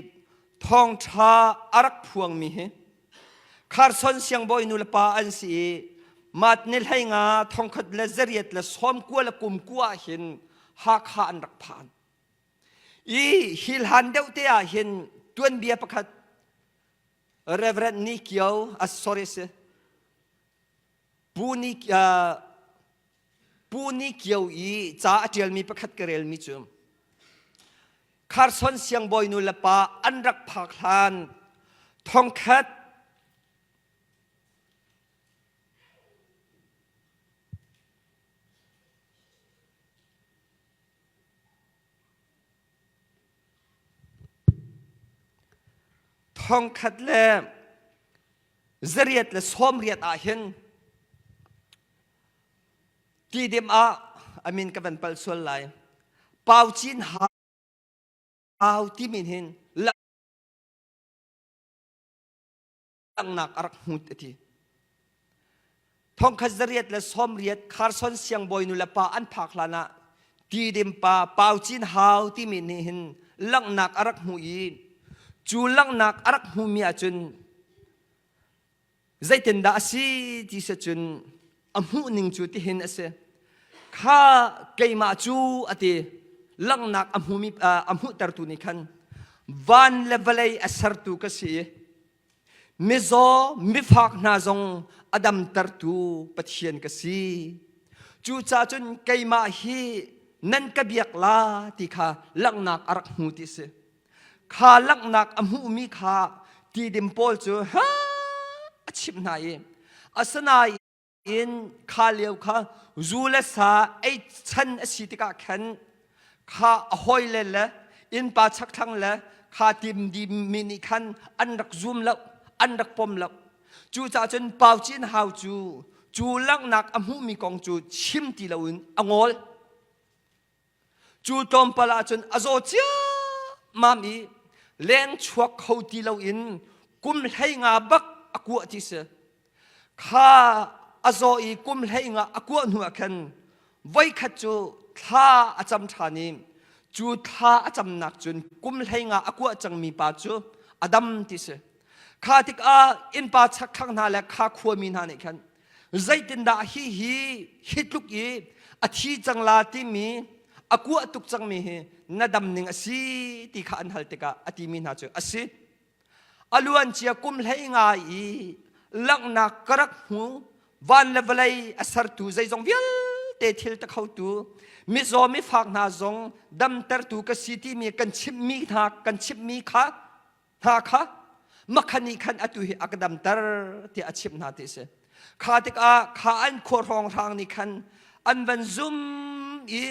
thawngṭha a rak phuangmi hi Kharson siangbawi nu le pa an si i mat ni hleinga thongkhat le zariat le sawmkua le kumkua ah hin Hakha an rak phan. I hi hlan deuh te ah hin tuanbia pakhat Reverend Ni Kio, uh, sorry si, Pu Ni, uh, Pu Ni Kio i ca a ṭialmi pakhat ka relmi cu Carson siangbawi nu le pa an rak phak hlan thongkhat thongkhat le zariat le sawmriat ah hin tidim ah a min ka van pal sual lai pau cin hau ti min hin langhnak a rak hmut a ti. Thongkhat zariat le sawmriat Kharson siangbawi nu le pa an phak hlan ah Tidim pa Pau Cin Hau timi nih hin langhnak a rak hmuh i cu langhnak a rak hmuhmi ahcun zeitindah a si ti si cun a hmuh ning cu tihin a si. Kha keimah cu a ti langhnak a hmumi a hmuhtertu nih khan van le vawlei a sertu ka si i Mizaw, mifak hna zong a damtertu Pathian ka si. Cucaah cun keimah hi nan ka biak la ti kha langhnak a rak hmu ti si. Kha langhnak a hmuhmi kha tidim pawl cu ha a chimh hna i asinain in kha lio kha zu le sa ei chan a si tikah khan Kha a hawile le innpa chakthlang le kha timdimmi nih khan an rak zum lo, an rak pom lo. Cucaah cun Pau Cin Hau cu cu langhnak a hmuhmi kong cu chim ti loin a ngol. Cu tlawmpal ah cun a zaw ciammam i leng chuak kho ti loin kum 15 bak a kuah ti si. Kha a zaw i kum 15 a kuah hnu ah khan voikhat cu thla a cam ṭhan i cu thla a camnak cun kum 15 a kuah cangmi pa cu a dam ti si. Kha tikah innpa chakthlang hna le kha khuami hna nih khan zeitindah hi hi hi tluk i a thi cang la timi a kuah tuk cangmi hi na dam ning a si ti kha an hal tikah a timi hna cu a si. A luancia kum 15 i langhnak ka rak hmu van le vawlei a sertu zeizong vialte thil ta khotu mizaw mifak hna zong damtertu ka si timi kan chimhmi hna kan chimhmi kha hna kha makhan nih khan atu hi a ka damter tiah a chimh hna ti a si. Kha tikah kha an khua hrawnghrang nih khan an van zum i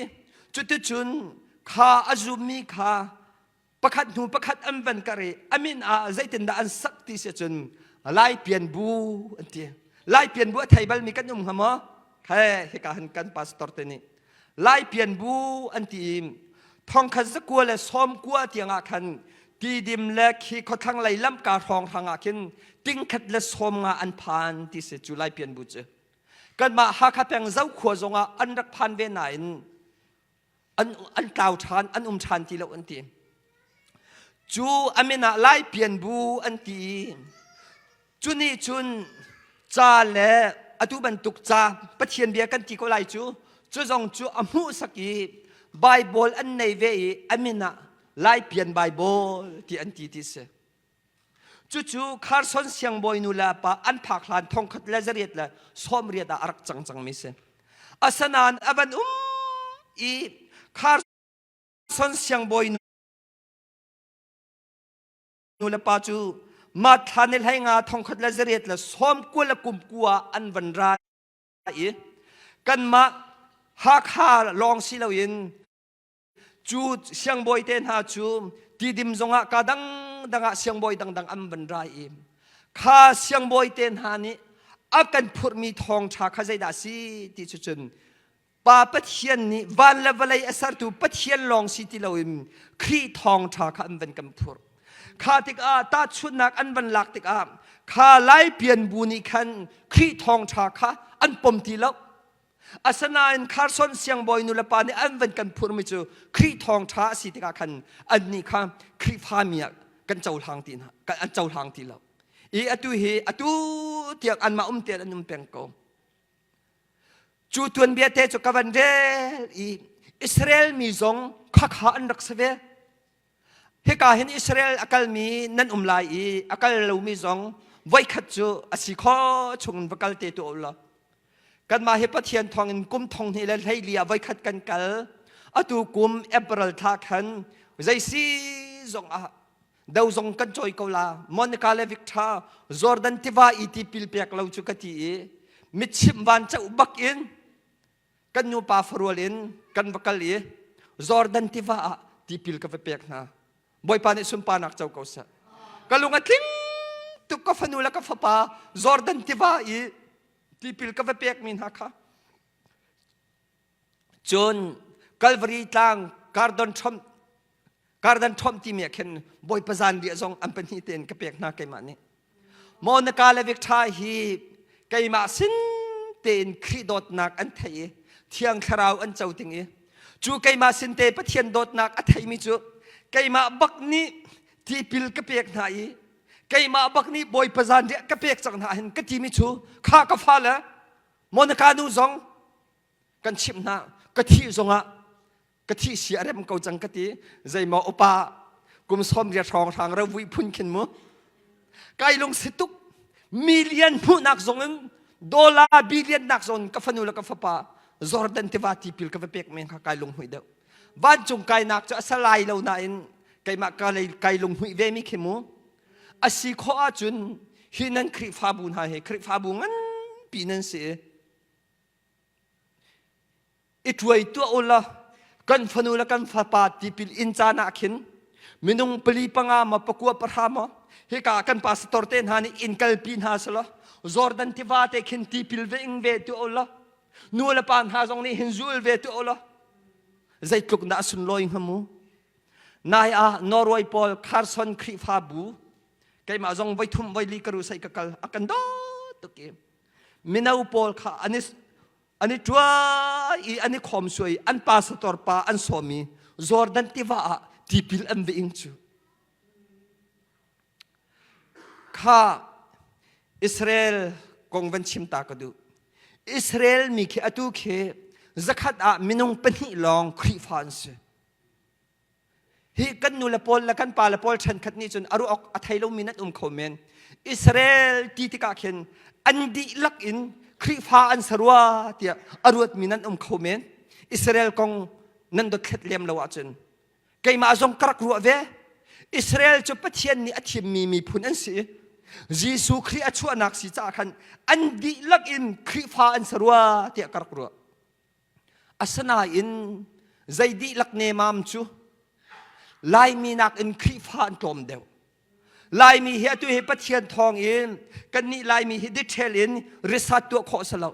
cuticun kha a zummi kha pakhat hnu pakhat an van kar i a min ah zeitindah an sak ti si cun Laipian bu an ti. Laipian bu a thei balmi kan um hnga maw? He hika han kan pastor te nih Laipian bu an ti i thongkhat zakua le sawmkua tiangah khan tidim le khi khuathlang lei lamka hrawnghrang ah khin tingkhat le 50 an phan ti si cu Laipian bu cu. Kanmah Hakha peng Zokhua zongah an rak phan ve nain an, an tlau ṭhan an um ṭhan ti lo an ti. Cu a min ah Laipian bu an ti i cu nih cun ca le atu bantuk ca Pathian bia kan ti ko lai cu cu zong cu a hmuhsak i Baibal an nei ve i a min ah Laipian Baibal ti an ti ti si. Cucu Carson siangbawi nu le pa an phak hlan 1880 ah a rak cang cangmi si. Asanain a van um i Carson siangbawi nu le pa cu mah thla ni 15 1890 ah an van ra i kanmah Hakha lawng si loin cu siangbawi te hna cu Tidim zongah ka dangdang ah siangbawi dangdang an van ra i kha siangbawi te hna nih a kan phurhmi thawngṭha kha zeidah a si ti cu cun Pa Pathian nih van le vawlei a sertu Pathian lawng si ti loin Khrih thawngṭha kha an van kan phurh. Kha tikah tahchunhnak an van lak tikah kha Laipian bu nih khan Khrih thawngṭha kha an pom ti lo. Asinain Carson siangbawi nu le pa nih an van kan phurhmi cu Khrih thawngṭha a si tikah khan annih kha Khrihfami ah kan cohlang ti hna an cohlang ti lo. I atu hi atu tiang anmah um tein an um peng ko. Cu tuanbia te cu ka van rel i Israel mi zong khakha an rak si ve. Hika hin Israel a kalmi nan um lai i a kal lomi zong voikhat cu a si kho chung va kal te tu law. Kanmah hi Pathian thawngin kum 2024 ah voikhat kan kal. Atu kum April thla khan zeisi zong ah do zong kan cawi ko la Monica le Victor Jordan tiva i tipil pek lo cu ka ti i mitchimh van ceuh bak in kan nupa farual in kan va kal i Jordan tiva ah tipil ka va pek hna Bawipa nih sunparnak co ko seh ka lung a tling tuk ka fanu le ka fapa Jordan tiva i tipil ka va pek mi hna kha cun Calvary tlang Cardon Trump Garden ṭhawmh timi ah khin Bawipa zanriah zong an pahnih tein ka pek hna keimah nih. Monica le Victor hi keimah sin tein Khrih dawtnak an thei i Thiang Thlarau an co ting i cu keimah sin te Pathian dawtnak a theimi cu keimah bak nih tipil ka pek hna i keimah bak nih Bawipa zanriah ka pek cang hna hin ka timi cu kha ka fale Monica nu zong kan chimh hna ka thih zongah ka thih si a rem ko cang ka ti zeimaw upa kum 80 hrawng hrang rovui phun khin mu kai lung si tuk million hmuhnak zong in dollar billion nak zong ka fanu le ka fapa Jordan tiva tipil ka va pek men kha kai lung hmuih deuh vancung kainak cu a salai lo nain keimah ka lei kai lung hmuih ve mi khi mu a si khawh ahcun hi nan Khrihfabu hna hi Khrihfabu nganpi nan si i i ṭuai tuah u law. Kan fanu le kan fapa tipil in caan ah khin minung pali panga maw pakua pahra maw hika kan pastor te hna nih in kalpi hna selaw Jordan tiva te khin tipil ve ing ve tu law nu le pa hna zong nih hin zul ve tu law zeitluk dah sunlawi hnga mu nai ah Norway pawl Carson Khrihfabu keimah zong voi thum voi li ka ru sai ka kal a kan dawt tuk i mino pawl kha an i an i ṭuai i an i khawm suai an pastor pa an sawm i Jordan tiva ah tipil an va ing cu kha Israel kong van chim ta ka duh Israel mi khi atu khi zakhat ah minung pahnih lawng Khrihfa an si Hi kan nu le pawl le kan pa le pawl ṭhenkhat nih cun a ruah awk a thei lomi nan um kho men. Israel ti tikah khin an dihlak in Khrihfa an si rua tiah a ruatmi nan um kho men. Israel kong nan dothlet lem lo ahcun keimah zong ka rak ruah ve. Israel cu Pathian nih a thimmi miphun an si. Jesuh Khrih a chuahnak si caah khan an dihlak in Khrihfa an si rua tiah ka rak ruah. Asinain zei dihlak nemam cu Laimi nakin Khrihfa an tlawm deuh. Laimi hi atu hi Pathian thawng in kannih Laimi hi detail in research tuah khawh si lo.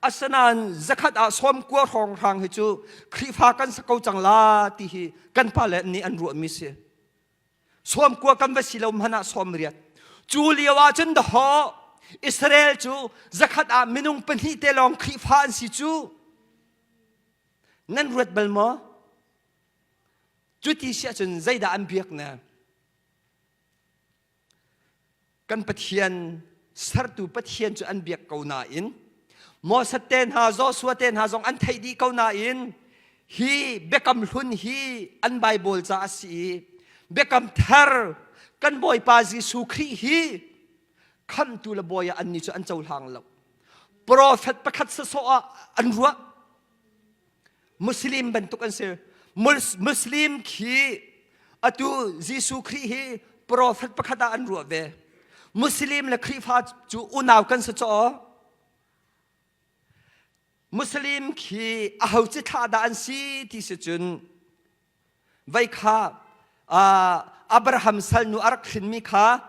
Asinain zakhat ah sawm kua hrawnghrang hi cu Khrihfa kan si ko cang la ti hi kan pale nih an ruahmi si. Sawmkua kan va si lo hmanh ah sawm riat. Cu lio ah cun dahawh Israel cu zakhat ah minung pahnih te lawng Khrihfa an si cu. Nan ruat bal maw? Cuti si ahcun zeidah an biak ne? Kan Pathian sertu Pathian cu an biak ko nain Moses te hna Joshua te hna zong an theih dih ko nain hi biakam hlun hi an Bible ca a si i biakam thar kan Bawipa Jesuh Khrih hi khamtu le bawi ah annih cu an cohlang lo. Profet pakhat sawsawh ah an ruah. Muslim bantuk an si. Muslim khi atu Jesuh Khrih hi prophet pakhat ah an ruah ve. Muslim le Khrihfa cu unau kan si caw. Muslim khi aho ci thlah dah an si ti si cun vai kha Abraham salnu a rak hrinmi kha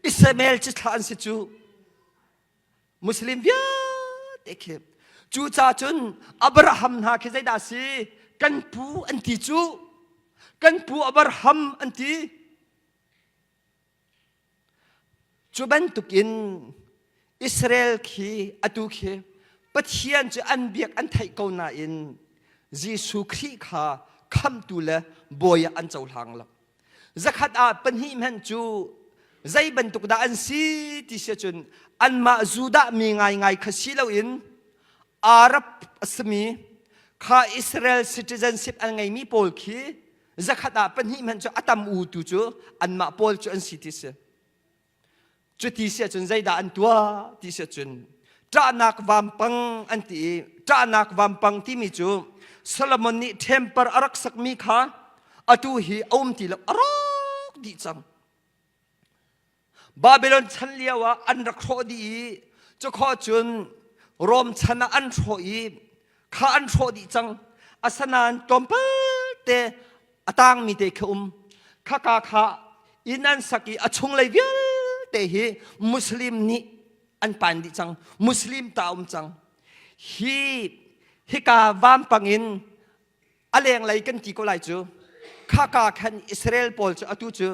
Ismael ci thlah an si cu. Muslim vialte khi cucaah cun Abraham hna khi zeidah a si kan pu an ti cu kan pu Abraham an ti cu bantukin Israel khi atu khi Pathian cu an biak an theih ko nain Jesuh Khrih kha khamtu le bawi ah an cohlang lo Zakhat ah pahnih hmanh cu zei bantuk dah an si ti si cun anmah Judah mi ngaingai kha si loin Arab a simi kha Israel citizenship an ngeimi pawl khi zakhat ah pahnih hmanh cu a tam u tu cu anmah pawl cu an si ti si. Cuti si ahcun zeidah an tuah ti si ahcun ṭahnak vampang an ti i ṭahnak vampang timi cu Solomon nih temple a rak sakmi kha atu hi a um ti lo a rawk dih cang. Babylon chan lio ah an rak hrawh dih i cukhawh cun Rom chan ah an hrawh i kha an hrawh dih cang. Asanain tlawmpal te a tangmi te khi um khaka kha inn an sak i a chunglei vialte hi muslim nih an pan dih cang muslim ta um cang hi hika vampang in a lenglei kan ti ko lai cu khaka khan Israel pawl cu atu cu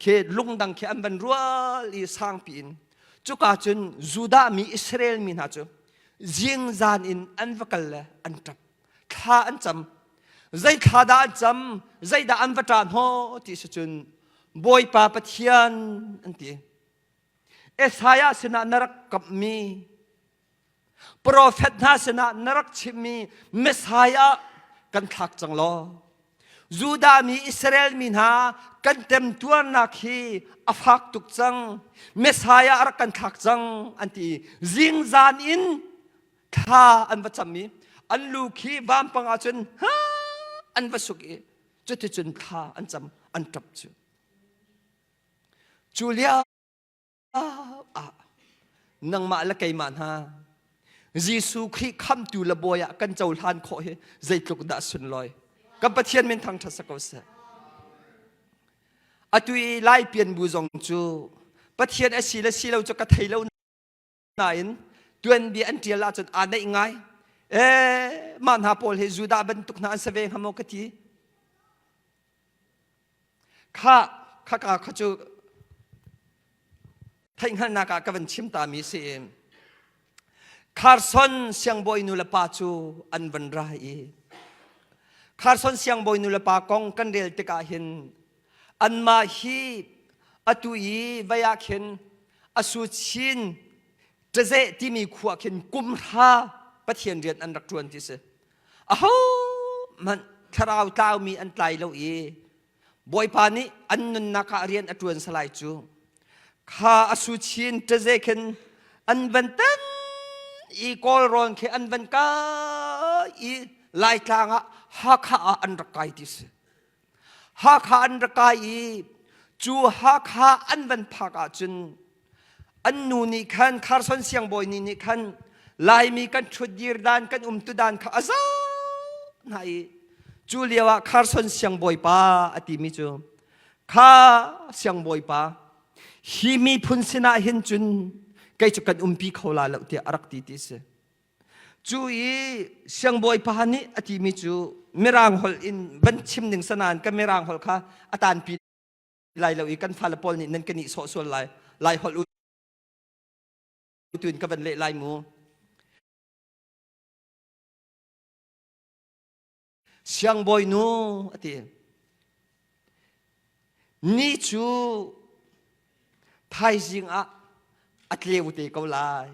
khi lungdang khi an van rual i sangpi in cuka cun Judah mi Israel mi hna cu zingzan in an va kal le an ṭap thla an cam zei thla dah an cam zeidah an va ṭah hnawh ti si cun Bawipa Pathian an ti Isaiah sinah na rak kamhmi profet hna sinah na rak chimmi Messiah kan thlak cang law Judah mi Israel mi hna kan temtuarnak hi a fak tuk cang Messiah a rak kan thlak cang an ti zingzan in thla an va cam i an lu khi vampang ah cun an va suk i cuticun thla an cam an ṭap cu cu lio ah nangmah le keimah hna Jesuh Khrih khamtu le bawi ah kan cohlan khawh hi zeitluk dah sunlawi. Kan Pathian min thangṭhat sak ko seh. Atu i Lai pianbu zong cu Pathian a si le si lo cu ka thei lo nain tuanbia an ṭial ahcun aa neih ngai. Ee, mah hna pawl hi Judah bantuk hna an si ve hnga maw ka ti. Kha, khaka kha cu theihhngalhnak ah ka van chim tami si. Carson siangbawi nu le pa cu an van ra i Carson siangbawi nu le pa kong kan rel tikah hin anmah hi atu i vei ah khin asu chin ṭazeh timi khua khin kum hra Pathian rian an rak ṭuan ti si. Aho hmanh thlarau tlaumi an tlai lo i Bawipa nih an nunnak ah rian a ṭuan salai cu kha a su chin ṭaze khin an van tan i Kawlrawn khi an van kai i Laitlang ah Hakha ah an rak kai ti si. Hakha an rak kai i cu Hakha an van phak ahcun an nu nih khan Kharson siangbawi nih nih khan Laimi kan ṭhutdir dan kan umtu dan kha a zoh hna i cu lio ah Kharson siangbawipa a timi cu kha siangbawipa hi miphun sinah hin cun kei cu kan umpi kho la lo tiah a rak ti ti si. Cu i siangbawipa nih a timi cu Mirang holh in van chim ning sanan ka Mirang holh kha a tanpi lai lo i kan fale pawl nih nan ka nih sawh sual lai lai holh u tuin ka van leh lai mu siangbawi nu a ti ni cu thaizing ah a tleu te ko lai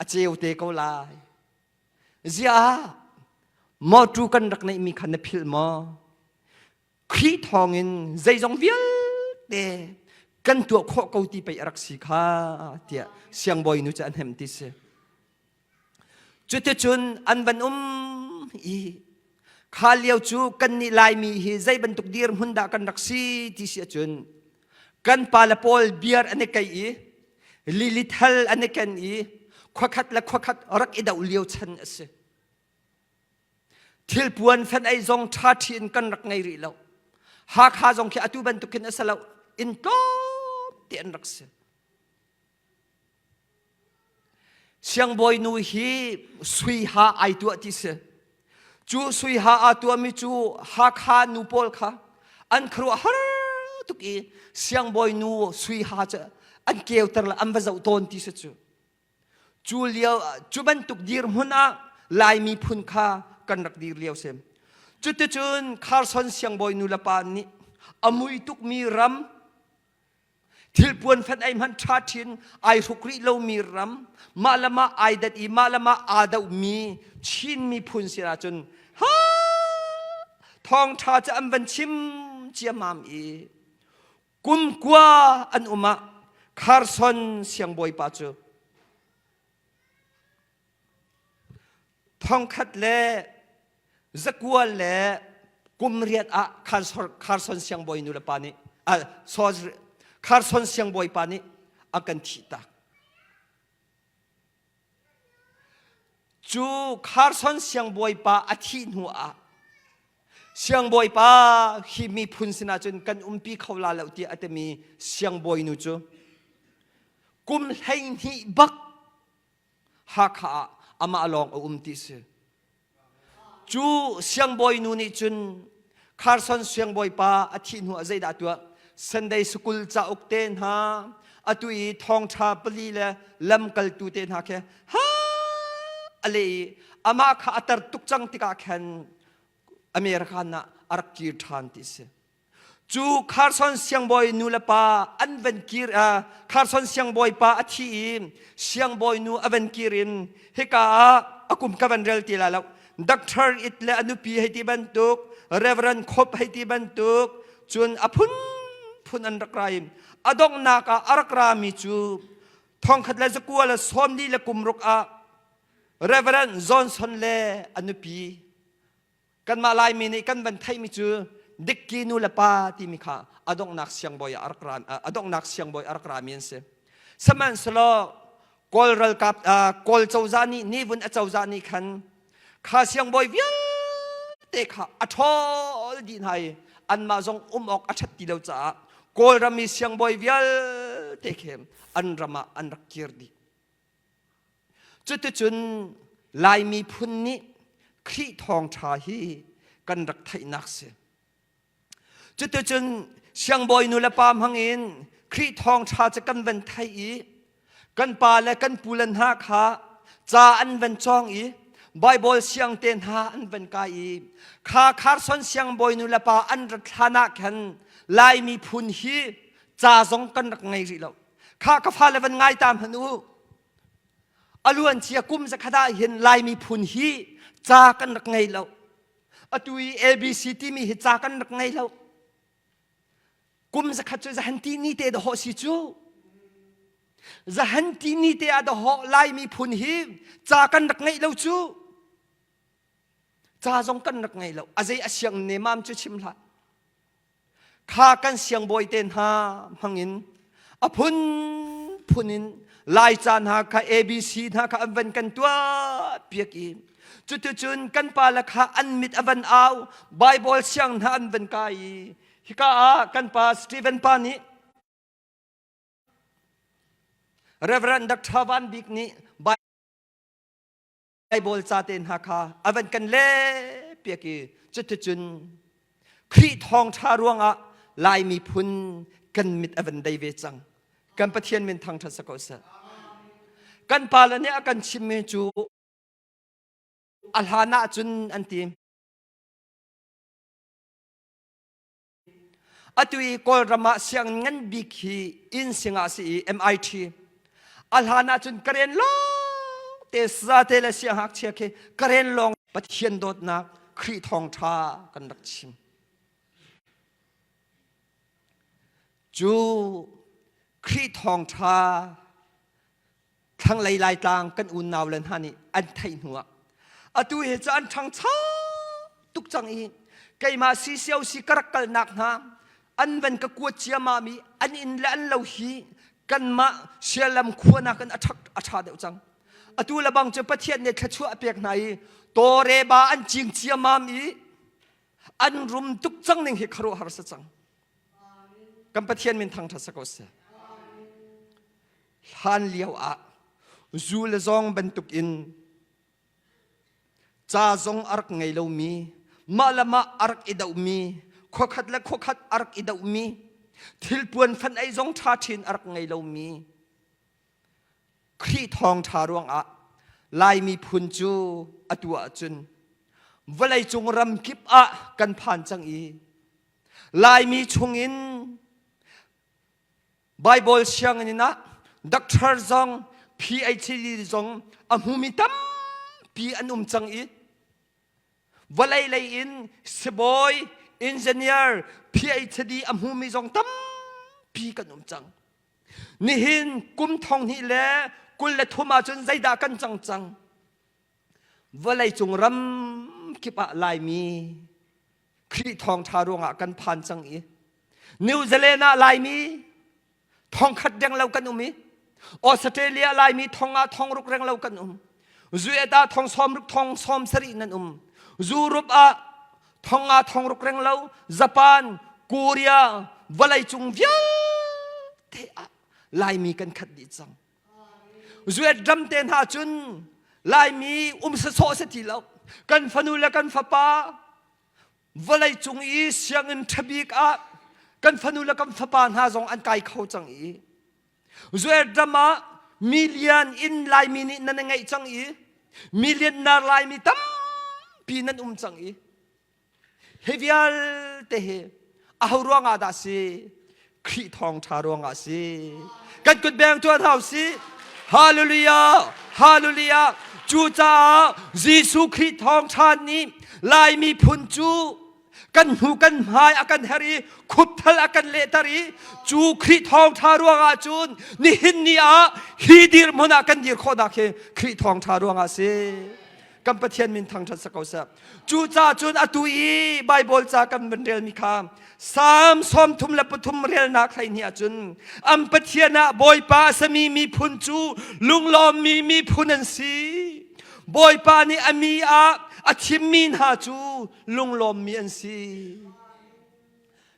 a ceu te ko lai ziah mawtu kan rak neihmi kha na philh maw Khrih thawngin zeizong vialte kan tuah khawh ko ti pei a rak si kha tiah siangbawi nu cu an hnemh ti si. Cuticun an van um i kha lio cu kannih Laimi hi zei bantuk dirhmun dah kan rak si ti si ahcun kan pale pawl biar an i keih i lili thal an i ken i khuakhat le khuakhat rak i doh lio chan a si. Thilpuan fen ei zong ṭhaṭhi in kan rak ngei rih lo. Hakha zong khi atu bantukin a si lo. Inn tlawm te an rak si. Siangbawi nu hi sui ha ai tuah ti si. Cu sui ha aa tuahmi cu Hakha nu pawl kha an khuaruah har tuk i siangbawi nu sui ha cu an keuter le an va zoh tawn ti si cu. Cu lio cu bantuk dirhmun ah Lai miphun kha kan rak dir lio si. Cuticun Carson siangbawi nu le pa nih a mui tukmi ram thilpuan fan ei hmanh ṭha ṭhin ai hruk rih lomi ram mah le mah ai dat i mah le mah aa dohmi Chin miphun sin ahcun ha thawngṭha cu an van chim ciammam i Kum kua an um ah Carson siangbawipa cu thongkhat le zakua le kum riat ah Carson siangbawi nu le pa nih Carson siangbawipa nih a kan thih tak. Cu Carson siangbawipa a thih hnu ah siangbawipa hi miphun sinah cun kan umpi kho la lo tiah a timi siangbawinu cu kum 12 bak Hakha ah amah lawng a um ti si. Cu siangbawi nu nih cun Carson siangbawipa a thih hnu ah zeidah tuah? Sunday school cauk te hna, atu i thawngṭha pali le lamkaltu te hna khi ha a leh i amah kha a tar tuk cang tikah khan American ah a rak kir ṭhan ti si. Cu Carson siangbawi nu le pa an van kir Carson siangbawi pa a thi i siangbawi nu a van kir in hika ah a kum ka van rel ti lai lo. Doctor it le a nupi hei ti bantuk, Reverend Khop hei ti bantuk, cun a phunphun an rak ra i a donghnak ah a rak rami cu thongkhat le zakua le sawmli le kum ruk ah Reverend Johnson le a nupi Kanmah Laimi nih kan van theihmi cu Dikki nu le pa timi kha a donghnak siangbawi a rak ra a donghnak siangbawi a rak rami an si. Sihmanhsehlaw Kawl ralkap Kawl cozah nih Nivun a cozah nih khan kha siangbawi vialte kha a ṭhawl dih hna i anmah zong um awk a ṭhat ti lo caah Kawlram i siangbawi vialte khi an ram ah an rak kir dih. Cuticun Laimi phun nih Khrih thawngṭha hi kan rak theihnak si. Cuticun siangbawi nu le pa hmangin Khrih thawngṭha cu kan van theih i kan pa le kan pu le hna kha ca an van cawng i Baibal siang te hna an van kai i kha Kharson siangbawi nu le pa an rat hlan ah khan Lai miphun hi ca zong kan rak ngei rih lo. Kha ka fale van ngai ta hmanh u. A luancia kum zakhat ah hin Lai miphun hi ca kan rak ngei lo. Atu i ABC timi hi ca kan rak ngei lo. Kum zakhat cu zahan ti ni te dahawh si cu. Zahan ti ni te ah dahawh Lai miphun hi ca kan rak ngeih lo cu. Ca zong kan rak ngei lo. A zei a siang nemam cu chim hlah. Kha kan siangbawi te hna hmangin a phunphun in Laica hna kha ABC hna kha an van kan tuah piak i cuticun kan pale kha an mit a van au Bible siang hna an van kai i hika ah kan pa Stephen pa nih Reverend Dr. Van Bik nih Baibal ca te hna kha a van kan leh piak i cuticun Khrih thawngṭha ruangah Lai miphun kan mit a van dei ve cang. Kan Pathian min thangṭhat sa ko seh. Kan pale nih a kan chimmi cu a hlan ah cun an ti. Atu i Kawlram ah sianginn ngan bik hi inn singah a si i MIT. A hlan ahcun Karen lawng te sate le siangngakchia khi Karen lawng Pathian dawtnak Khrih thawngṭha kan rak chim. Cu Khrih thawngṭha thlanglei Laitlang kan unau le hna nih an theih hnuah atu hi cu an ṭhangcho tuk cang i keimah CCOC ka rak kalnak hna an van ka kuat ciammam i an inn le an lo hi kanmah Sialam khua nakin a ṭha deuh cang. Atu le bang cu Pathian nih thluachuah a pek hna i tawreba an cing ciammam i an rum tuk cang ning hi khuaruahhar si cang. Kan Pathian min thangṭhat si ko seh. Hlan lio ah zu le zawng bantuk in ca zong a rak ngei lomi, mah le mah a rak i dohmi, khuakhat le khuakhat a rak i dohmi, thilpuan fan ei zong ṭha ṭhin a rak ngei lomi, Khrih thawngṭha ruangah Lai miphun cu atu ahcun vawleicung ramkip ah kan phan cang i Laimi chungin Baibal sianginn ah doctor zong PhD zong a hmumi tampi an um cang i vawlei lei in sibawi, engineer, PhD a hmumi zong tampi kan um cang. Nihin kum thong hnih le 23 ahcun zeidah kan cang cang? Vawleicung ram kip ah Laimi Khrih thawngṭha ruangah kan phan cang i New Zealand ah Laimi thongkhat reng lo kan um i Australia Laimi thong ah thong ruk reng lo kan um US ah thong sawm ruk thong sawm sarih nan um Europe ah thong ah thong ruk reng lo Japan Korea vawleicung vialte ah Laimi kan khat dih cang US ram te hna cun Laimi um sasawh si ti lo kan fanu le kan fapa vawleicung i sianginn ṭhabik ah kan fanu le kan fapa hna zong an kai kho cang i US ram ah million in Laimi nih nan ngeih cang i millionaire Laimi tampi nan um cang i Hi vialte hi aho ruangah dah si? Khrih thawngṭha ruangah si. Kan kut beng tuan hau si. Hallelujah! Hallelujah! Cucaah Jesuh Khrih thawngṭha nih Lai miphun cu kan hnu kan hmai a kan her i khupthal a kan lehter i cu Khrih thawngṭha ruangah cun nihin ni ah hi dirhmun ah kan dir khawhnak hi Khrih thawngṭha ruangah si. Kan Pathian min thangṭhat sa ko seh. Cucaah cun atu i Baibal ca kan van relmi kha Salm 33 relnak 12 ahcun an Pathian ah Bawipa a sami miphun cu lunglawmmi miphun an si. Bawipa nih a mi ah a thimmi hna cu lunglawmmi an si.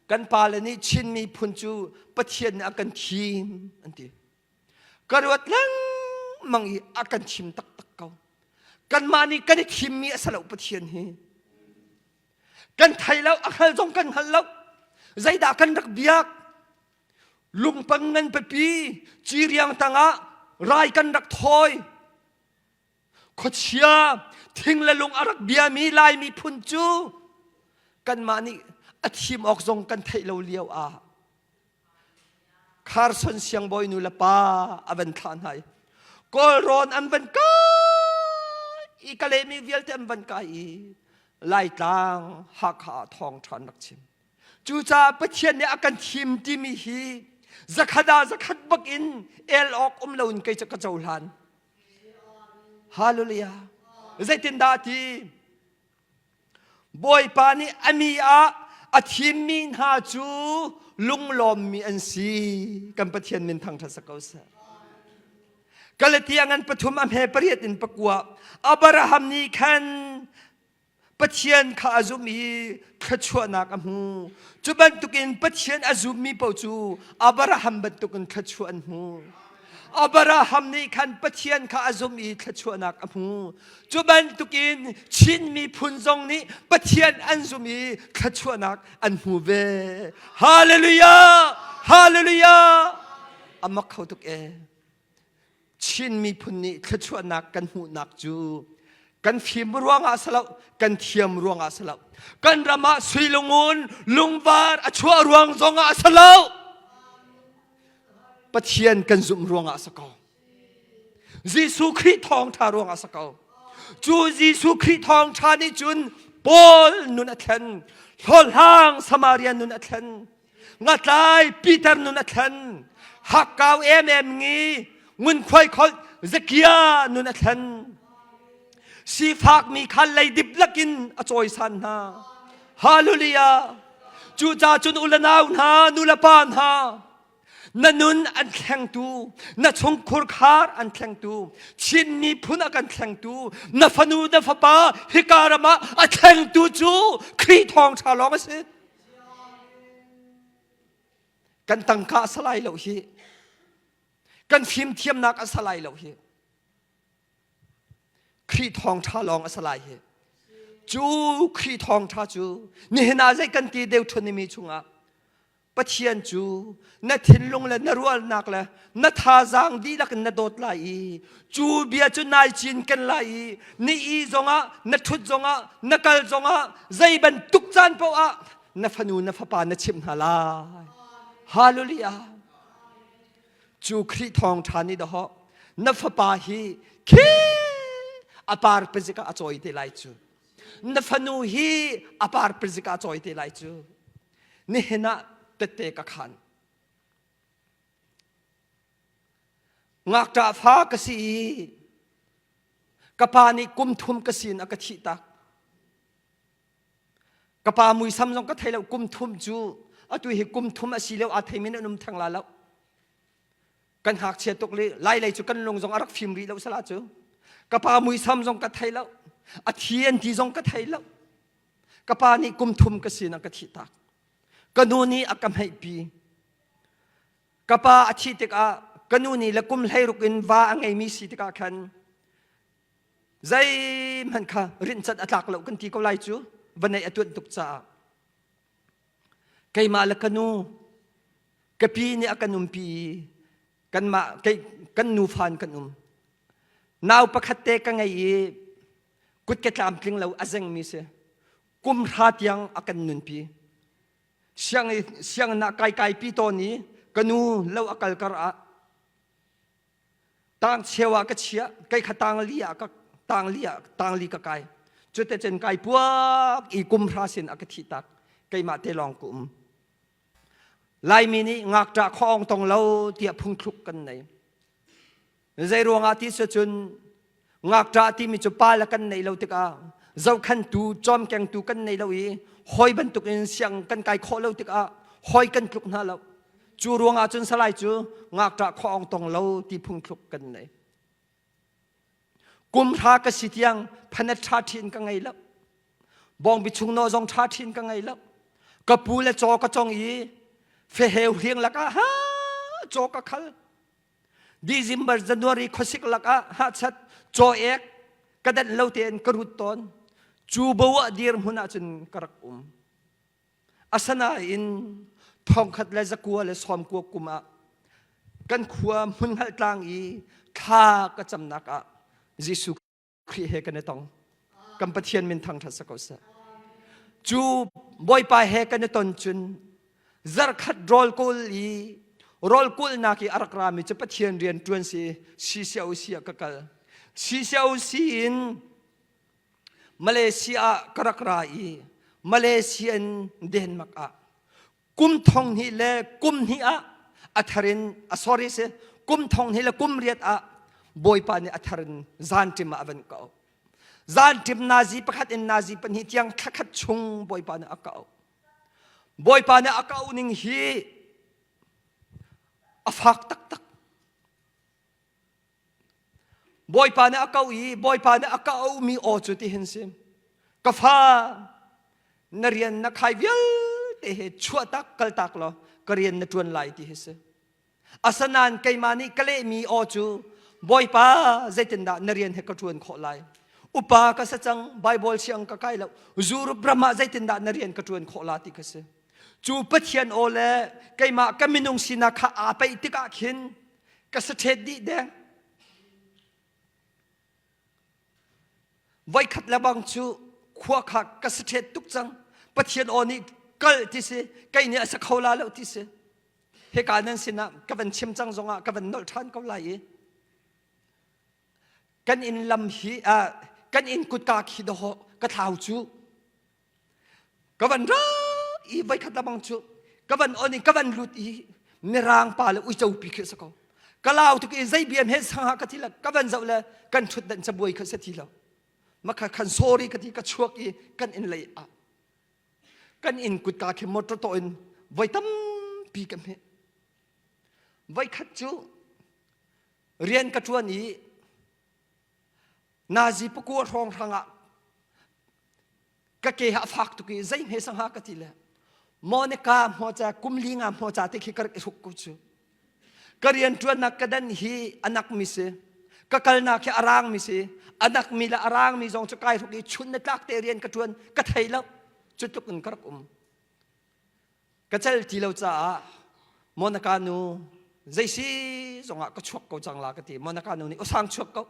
Kan pale nih Chin miphun cu Pathian nih a kan thim an ti. Ka ruat lengmang i a kan thim taktak ko. Kanmah nih kan i thimmi a si lo Pathian hi. Kan thei lo, a hngal zong kan hngal lo. Zeidah kan rak biak? Lungpang ngan pipi ciriang tangah rai kan rak thawi. Khuachia thing le lung a rak biami Lai miphun cu kanmah nih a thim awk zong kan theih lo lio ah Carson siangbawi nu le pa a van thlah hna i Kawlrawn an van kai i Kalemi vialte an van kai i Laitlang Hakha ah thawngṭha an rak chim. Cucaah Pathian nih a kan thim timi hi zakhat ah zakhat bak in el awk um loin kei cu ka cohlan. Hallelujah. Zeitindah ti? Bawipa nih a mi ah a thimmi hna cu lunglawmmi an si. Kan Pathian min thangṭhat sak ko seh. Galatia ngan pathum a hme pariat in pakua Abraham nih khan Pathian kha a zumh i thluachuahnak a hmu. Cu bantukin Pathian a zummi paoh cu Abraham bantukin thluachuah an hmu. Abraham nih khan Pathian kha a zumh i thluachuahnak a hmu. Cu bantukin Chin miphun zong nih Pathian an zumh i thluachuahnak an hmu ve. Hallelujah! Hallelujah! A mak kho tuk ee. Chin miphun nih thluachuahnak kan hmuhnak cu kan fim ruangah si lo kan thiam ruangah si lo kan ram ah sui lungun lungvar a chuah ruang zongah si lo Pathian kan zumh ruangah si ko Jesuh Khrih thawngṭha ruangah si ko cu Jesuh Khrih thawngṭha nih cun Paul nun a thlen hlawhhlang Samaria nun a thlen Ngatlai Peter nun a thlen. Hakkau emem ngi ngunkhuai kholh Zakia nun a thlen. Sifak mi kha leidip lakin a cawisan hna. Hallelujah. Cucaah cun u le nau hna, nu le pa hna, na nun an thlengtu, na chungkhur khar an thlengtu, Chin miphun a kan thlengtu, na fanu na fapa hika ram ah a thlengtu cu Khrih thawngṭha lawng a si. Kan tangka a salai lo hi. Kan fimthiamnak a salai lo hi. Khrih thawngṭha lawng a salai hi. Cu Khrih thawngṭha cu nihin ah zei kan ti deuh ṭhunimi chungah Pathian cu na thinlung le na ruahnak le na thazaang dihlak in na dawt lai i cu bia cu nai cinken lai i ni i zongah na ṭhut zongah na kal zongah zei bantuk caan paoh ah na fanu na fapa na chimh hna lai. Hallelujah. Cu Khrih thawngṭha nih dahawh na fapa hi khi a par pazik ah a cawi te lai cu. Na fanu hi a par pazik ah a cawi te lai cu. Nihin ah tette ka khan. Ngakṭah fa ka si i ka pa nih kum thum ka sin a ka thih tak. Ka pa muisam zong ka thei lo kum thum cu atu hi kum thum a si lio aa thei min an um theng la lo. Kan ngakchia tuk li lai lei cu kan lung zong a rak fim rih lo sala cu. Ka pa muisam zong ka thei lo. A thi an ti zong ka thei lo. Ka pa nih kum thum ka sin a ka thih tak. Ka nu nih a ka hmeihpi. Ka pa a thih tikah ka nu nih le kum hleiruk in va a ngeimi si tikah khan zeihmanh kha rinhcanh a tlak lo kan ti ko lai cu va neih a tuanh tuk caah keimah le ka nu ka pi nih a kan umpi i kanmah kei kan nufa in kan um nau pakhat te ka ngei i kut ke tlamtling lo a zengmi si kum hra tiang a kan nunpi siang sianginn ah kai kai pi tawn i ka nu lo a kal kar ah tang cheu ah ka chia kei kha tang li ah ka tang li ah tang li ka kai cute cun kai puak i kum hra sin a ka thih tak keimah te lawng ka um Laimi nih ngakṭah khuaawng tong lo tiah phungthluk kan nei Zei ruangah ti si cun ngakṭah timi cu pa le kan neih lo tikah zohkhantu cawmkengtu kan nei lo i hawi bantukin siang kan kai khawh lo tikah hawi kan tluk hna lo. Cu ruangah cun salai cu ngakṭah khuaawng tong lo ti phungthluk kan nei. Kum hra ka si tiang phanet ṭha ṭhin ka ngei lo. Bawngbi chungnaw zong ṭha ṭhin ka ngei lo. Ka pu le caw ka cong i feheu hling lakah ha caw ka khal. December January khuasik lakah hachat caw ek ka danh lo tein ka rut tawn. Cu bo ah dir hmun ah cun ka rak um. Asinain 1990 kum ah kan khua hmunhngalh tlang i thla ka camnak ah Jesuh Khrih he kan i tong. Kan Pathian min thangṭhat si ko seh. Cu Bawipa he kan i ton cun zarkhat rawl kawl i rawl kulhnak i a rak rami cu Pathian rian ṭuan si CCOC ah ka kal. CCOC in Malaysia ah ka rak ra i Malaysia in Denmark ah kum thong hnih le kum hnih ah a thar in a sorry si kum thong hnih le kum riat ah Bawipa nih a thar in zanṭim ah a van ka auh. Zanṭim nazi pakhat in nazi pahnih tiang thlakhat chung Bawipa nih a ka auh. Bawipa nih a ka auh ning hi a fak taktak. Bawipa nih a ko i Bawipa nih a ka auhmi aw cu tihin si. Ka fa, na rian na khai vialte he chuahtak kaltak law ka rian na ṭuan lai ti hi si. Asanain keimah nih ka lehmi aw cu Bawipa zeitindah na rian he ka ṭuan khawh lai? Upa ka si cang, Bible siang ka kai lo. Europe ram ah zeitindah na rian ka ṭuan khawh la ti ka si. Cu Pathian aw le keimah ka minung sinak kha aa peih tikah khin ka saṭhet dih deng. Voikhat le bang cu khua kha ka saṭhet tuk cang. Pathian aw nih kal ti si, kei nih a sa kho la lo ti si. Hika nan sinah ka van chim cang zongah ka van nolh ṭhan ko lai i kan inn lam hi kan inn kutka khi dawh ka thlau cu Ka van ra i voikhat lamang cu ka van on i ka van lut i mirang pa le uico pi khi sa ko. Ka lau tuk i zei bia he sang ha ka ti le ka van zoh le kan thut dan cabuai kha sa ti lo. Makha khan sorry ka ti ka chuak i kan inn lei ah kan inn kutka khi motor to in voi tampi ka hmeh. Voikhat cu rian ka ṭuan i Nazi pakua hrawng hrang ah ka ke ha fak tuk i zei hme sang ha ka ti le Monica hmoca kum li nga hmoca te khi ka rak i hruk ko cu ka rian ṭuannak ka dan hi anak mi si ka kalnak hi arang mi si anak mi le arang mi zong cu kai hruk i chun na tlak te rian ka ṭuan ka thei lo cu tluk in ka rak um Ka cel ti lo caah Monica nu zei si zongah ka chuak ko cang la ka ti. Monica nu nih usang chuak ko.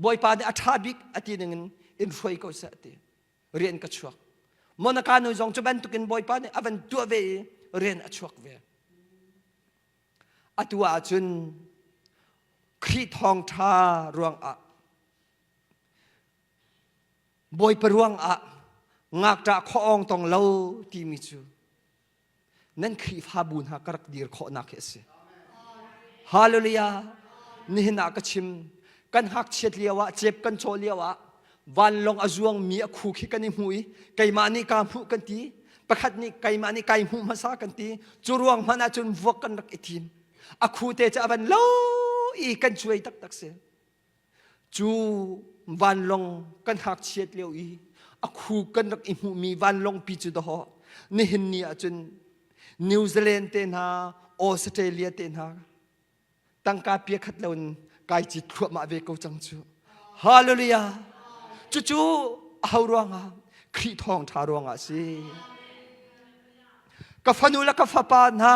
Bawipa nih a ṭha bik a ti ningin in hruai ko seh a ti. Rian ka chuak. Monica nu zong cu bantukin Bawipa nih a van tuah ve i rian a chuak ve. Atu ahcun Khrih thawngṭha ruangah Bawipa ruangah ngakṭah khuaawng tong lo timi cu nan Khrihfabu hna ka rak dir khawhnak hi a si. Hallelujah! Nihin ah ka chim kan ngakchiat lio ah cep kan cawh lio ah vanlawng a zuangmi a khu khi kan i hmu i keimah nih kaa hmuh kan ti pakhat nih keimah nih kai hmuh hmasa kan ti cu ruang hmanh ah cun vuak kan rak i tim a khu te cu a van lo i kan cuai taktak si Cu vanlawng kan ngakchiat lio i a khu kan rak i hmuhmi vanlawng pi cu dawh nihin ni ahcun New Zealand te hna Australia te hna tangka pia khat lo in kai cit thluahmah ve ko cang cu. Hallelujah! Cucu aho ruangah Khrih thawngṭha ruangah a si. Ka fanu le ka fapa hna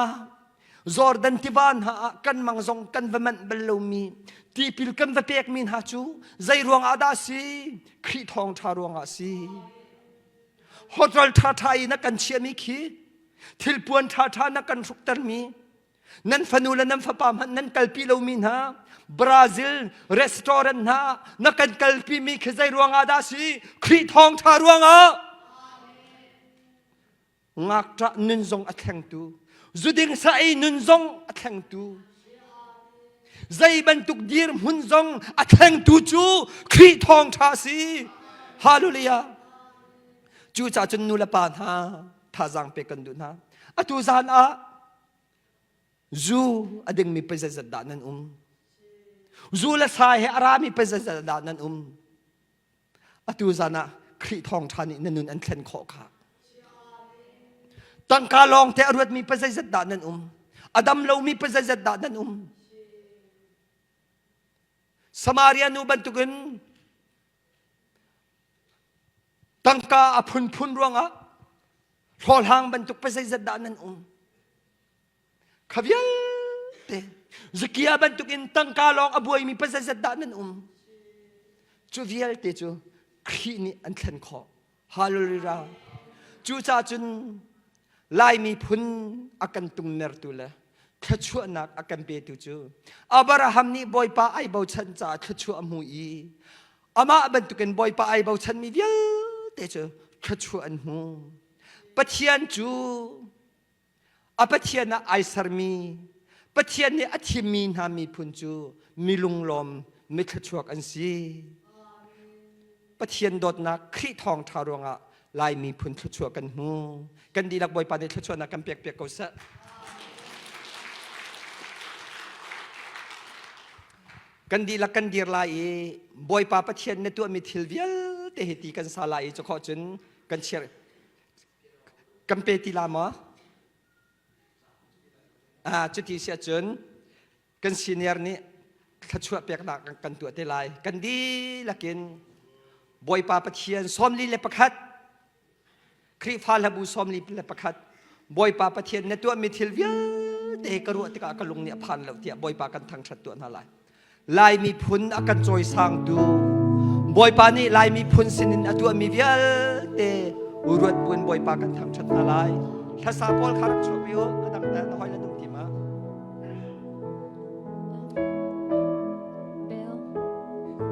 Jordan tiva hna ah kan mang zong kan va manh bal lomi tipil kan va pekmi hna cu zei ruangah dah si Khrih thawngṭha ruangah si hotel ṭhaṭha i na kan chiahmi khi thilpuan ṭhaṭha na kan hruktermi nan fanu le nan fapa hmanh nan kalpi lomi hna Brazil restaurant hna na kan kalpimi khi zei ruangah dah si Khrih thawngṭha ruangah ngakṭah nun zong a thlengtu zuding sa ei nun zong a thlengtu zei bantuk dirhmun zong a thlengtu cu Khrih thawngṭha a si hallelujah cucaah cun nu le pa hna thazaang pek kan duh hna atu zan ah Zu a dingmi pei zeizat dah nan um? Zu le sa he a rami pa zeizat dah nan um? Atu zan ah Khrih thawngṭha nih na nun an thlen khawh kha. Tangka lawng te a ruatmi pa zeizat dah nan um? A dam lomi pa zeizat dah nan um? Samaria nu bantukin tangka a phunphun ruangah hlawhhlang bantuk pa zeizat dah nan um? Kha vialte Zakia bantukin tangka lawng a buaimi pa zeizat dah nan um? Cu vialte cu Khrih nih an thlen khawh. Hallelujah. Cucaah cun Laimi phun a kan tungmertu le thluachuahnak a kan petu cu Abraham nih Bawipa ai bochan caah thluachuah a hmu i amah bantukin Bawipa ai bochanmi vialte cu thluachuah an hmu. Pathian cu A Pathian ah ai sermi, Pathian nih a thimmi hna miphun cu milunglawm, mithluachuak an si. Pathian dawtnak Khrih thawngṭha ruangah Lai miphun thluachuah kan hmu. Kan dihlak Bawipa nih thluachuahnak kan pek piak ko seh. Kan dihlak kan dir lai i Bawipa Pathian na tuahmi thil vialte hi ti kan sa lai i cu khawh cun kan chiar Kan pe ti la maw? Ah, cuti si ahcun kan senior nih thluachuah peknak kan tuah te lai. Kan dihlak in Bawipa Pathian 41 Khrihfa hlabu 41 Bawipa Pathian na tuahmi thil vialte ka ruah tikah ka lung nih a phan lo tiah Bawipa kan thangṭhat tuah hna lai. Lai miphun a kan cawisangtu Bawipa nih Lai miphun sinin a tuahmi vialte ruat buin Bawipa kan thangṭhat hna lai. Hlasa pawl kha rak chuak u, a dang ta na hoi le dum ti ma.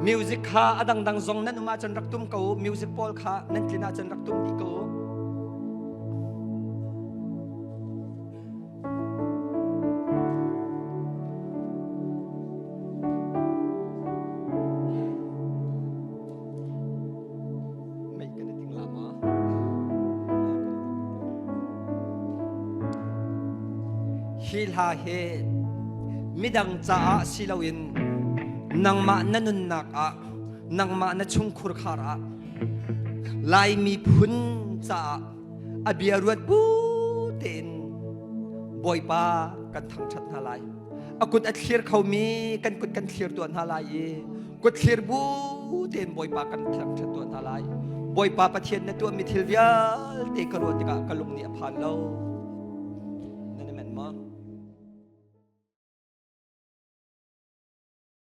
Music kha a dangdang zong nan um ahcun rak tum ko music pawl kha nan tlin ahcun rak tum dih ko. Hi hla hi midang caah si loin nangmah na nunnak ah nangmah na chungkhur khar ah Lai miphun caah a bia ruat bu tein Bawipa kan thangṭhat hna lai. A kut a thlir khomi kan kut kan thlir tuah hna lai i kut thlir bu tein Bawipa kan thangṭhat tuah hna lai. Bawipa Pathian na tuahmi thil vialte ka ruah tikah ka lung nih a phan lo.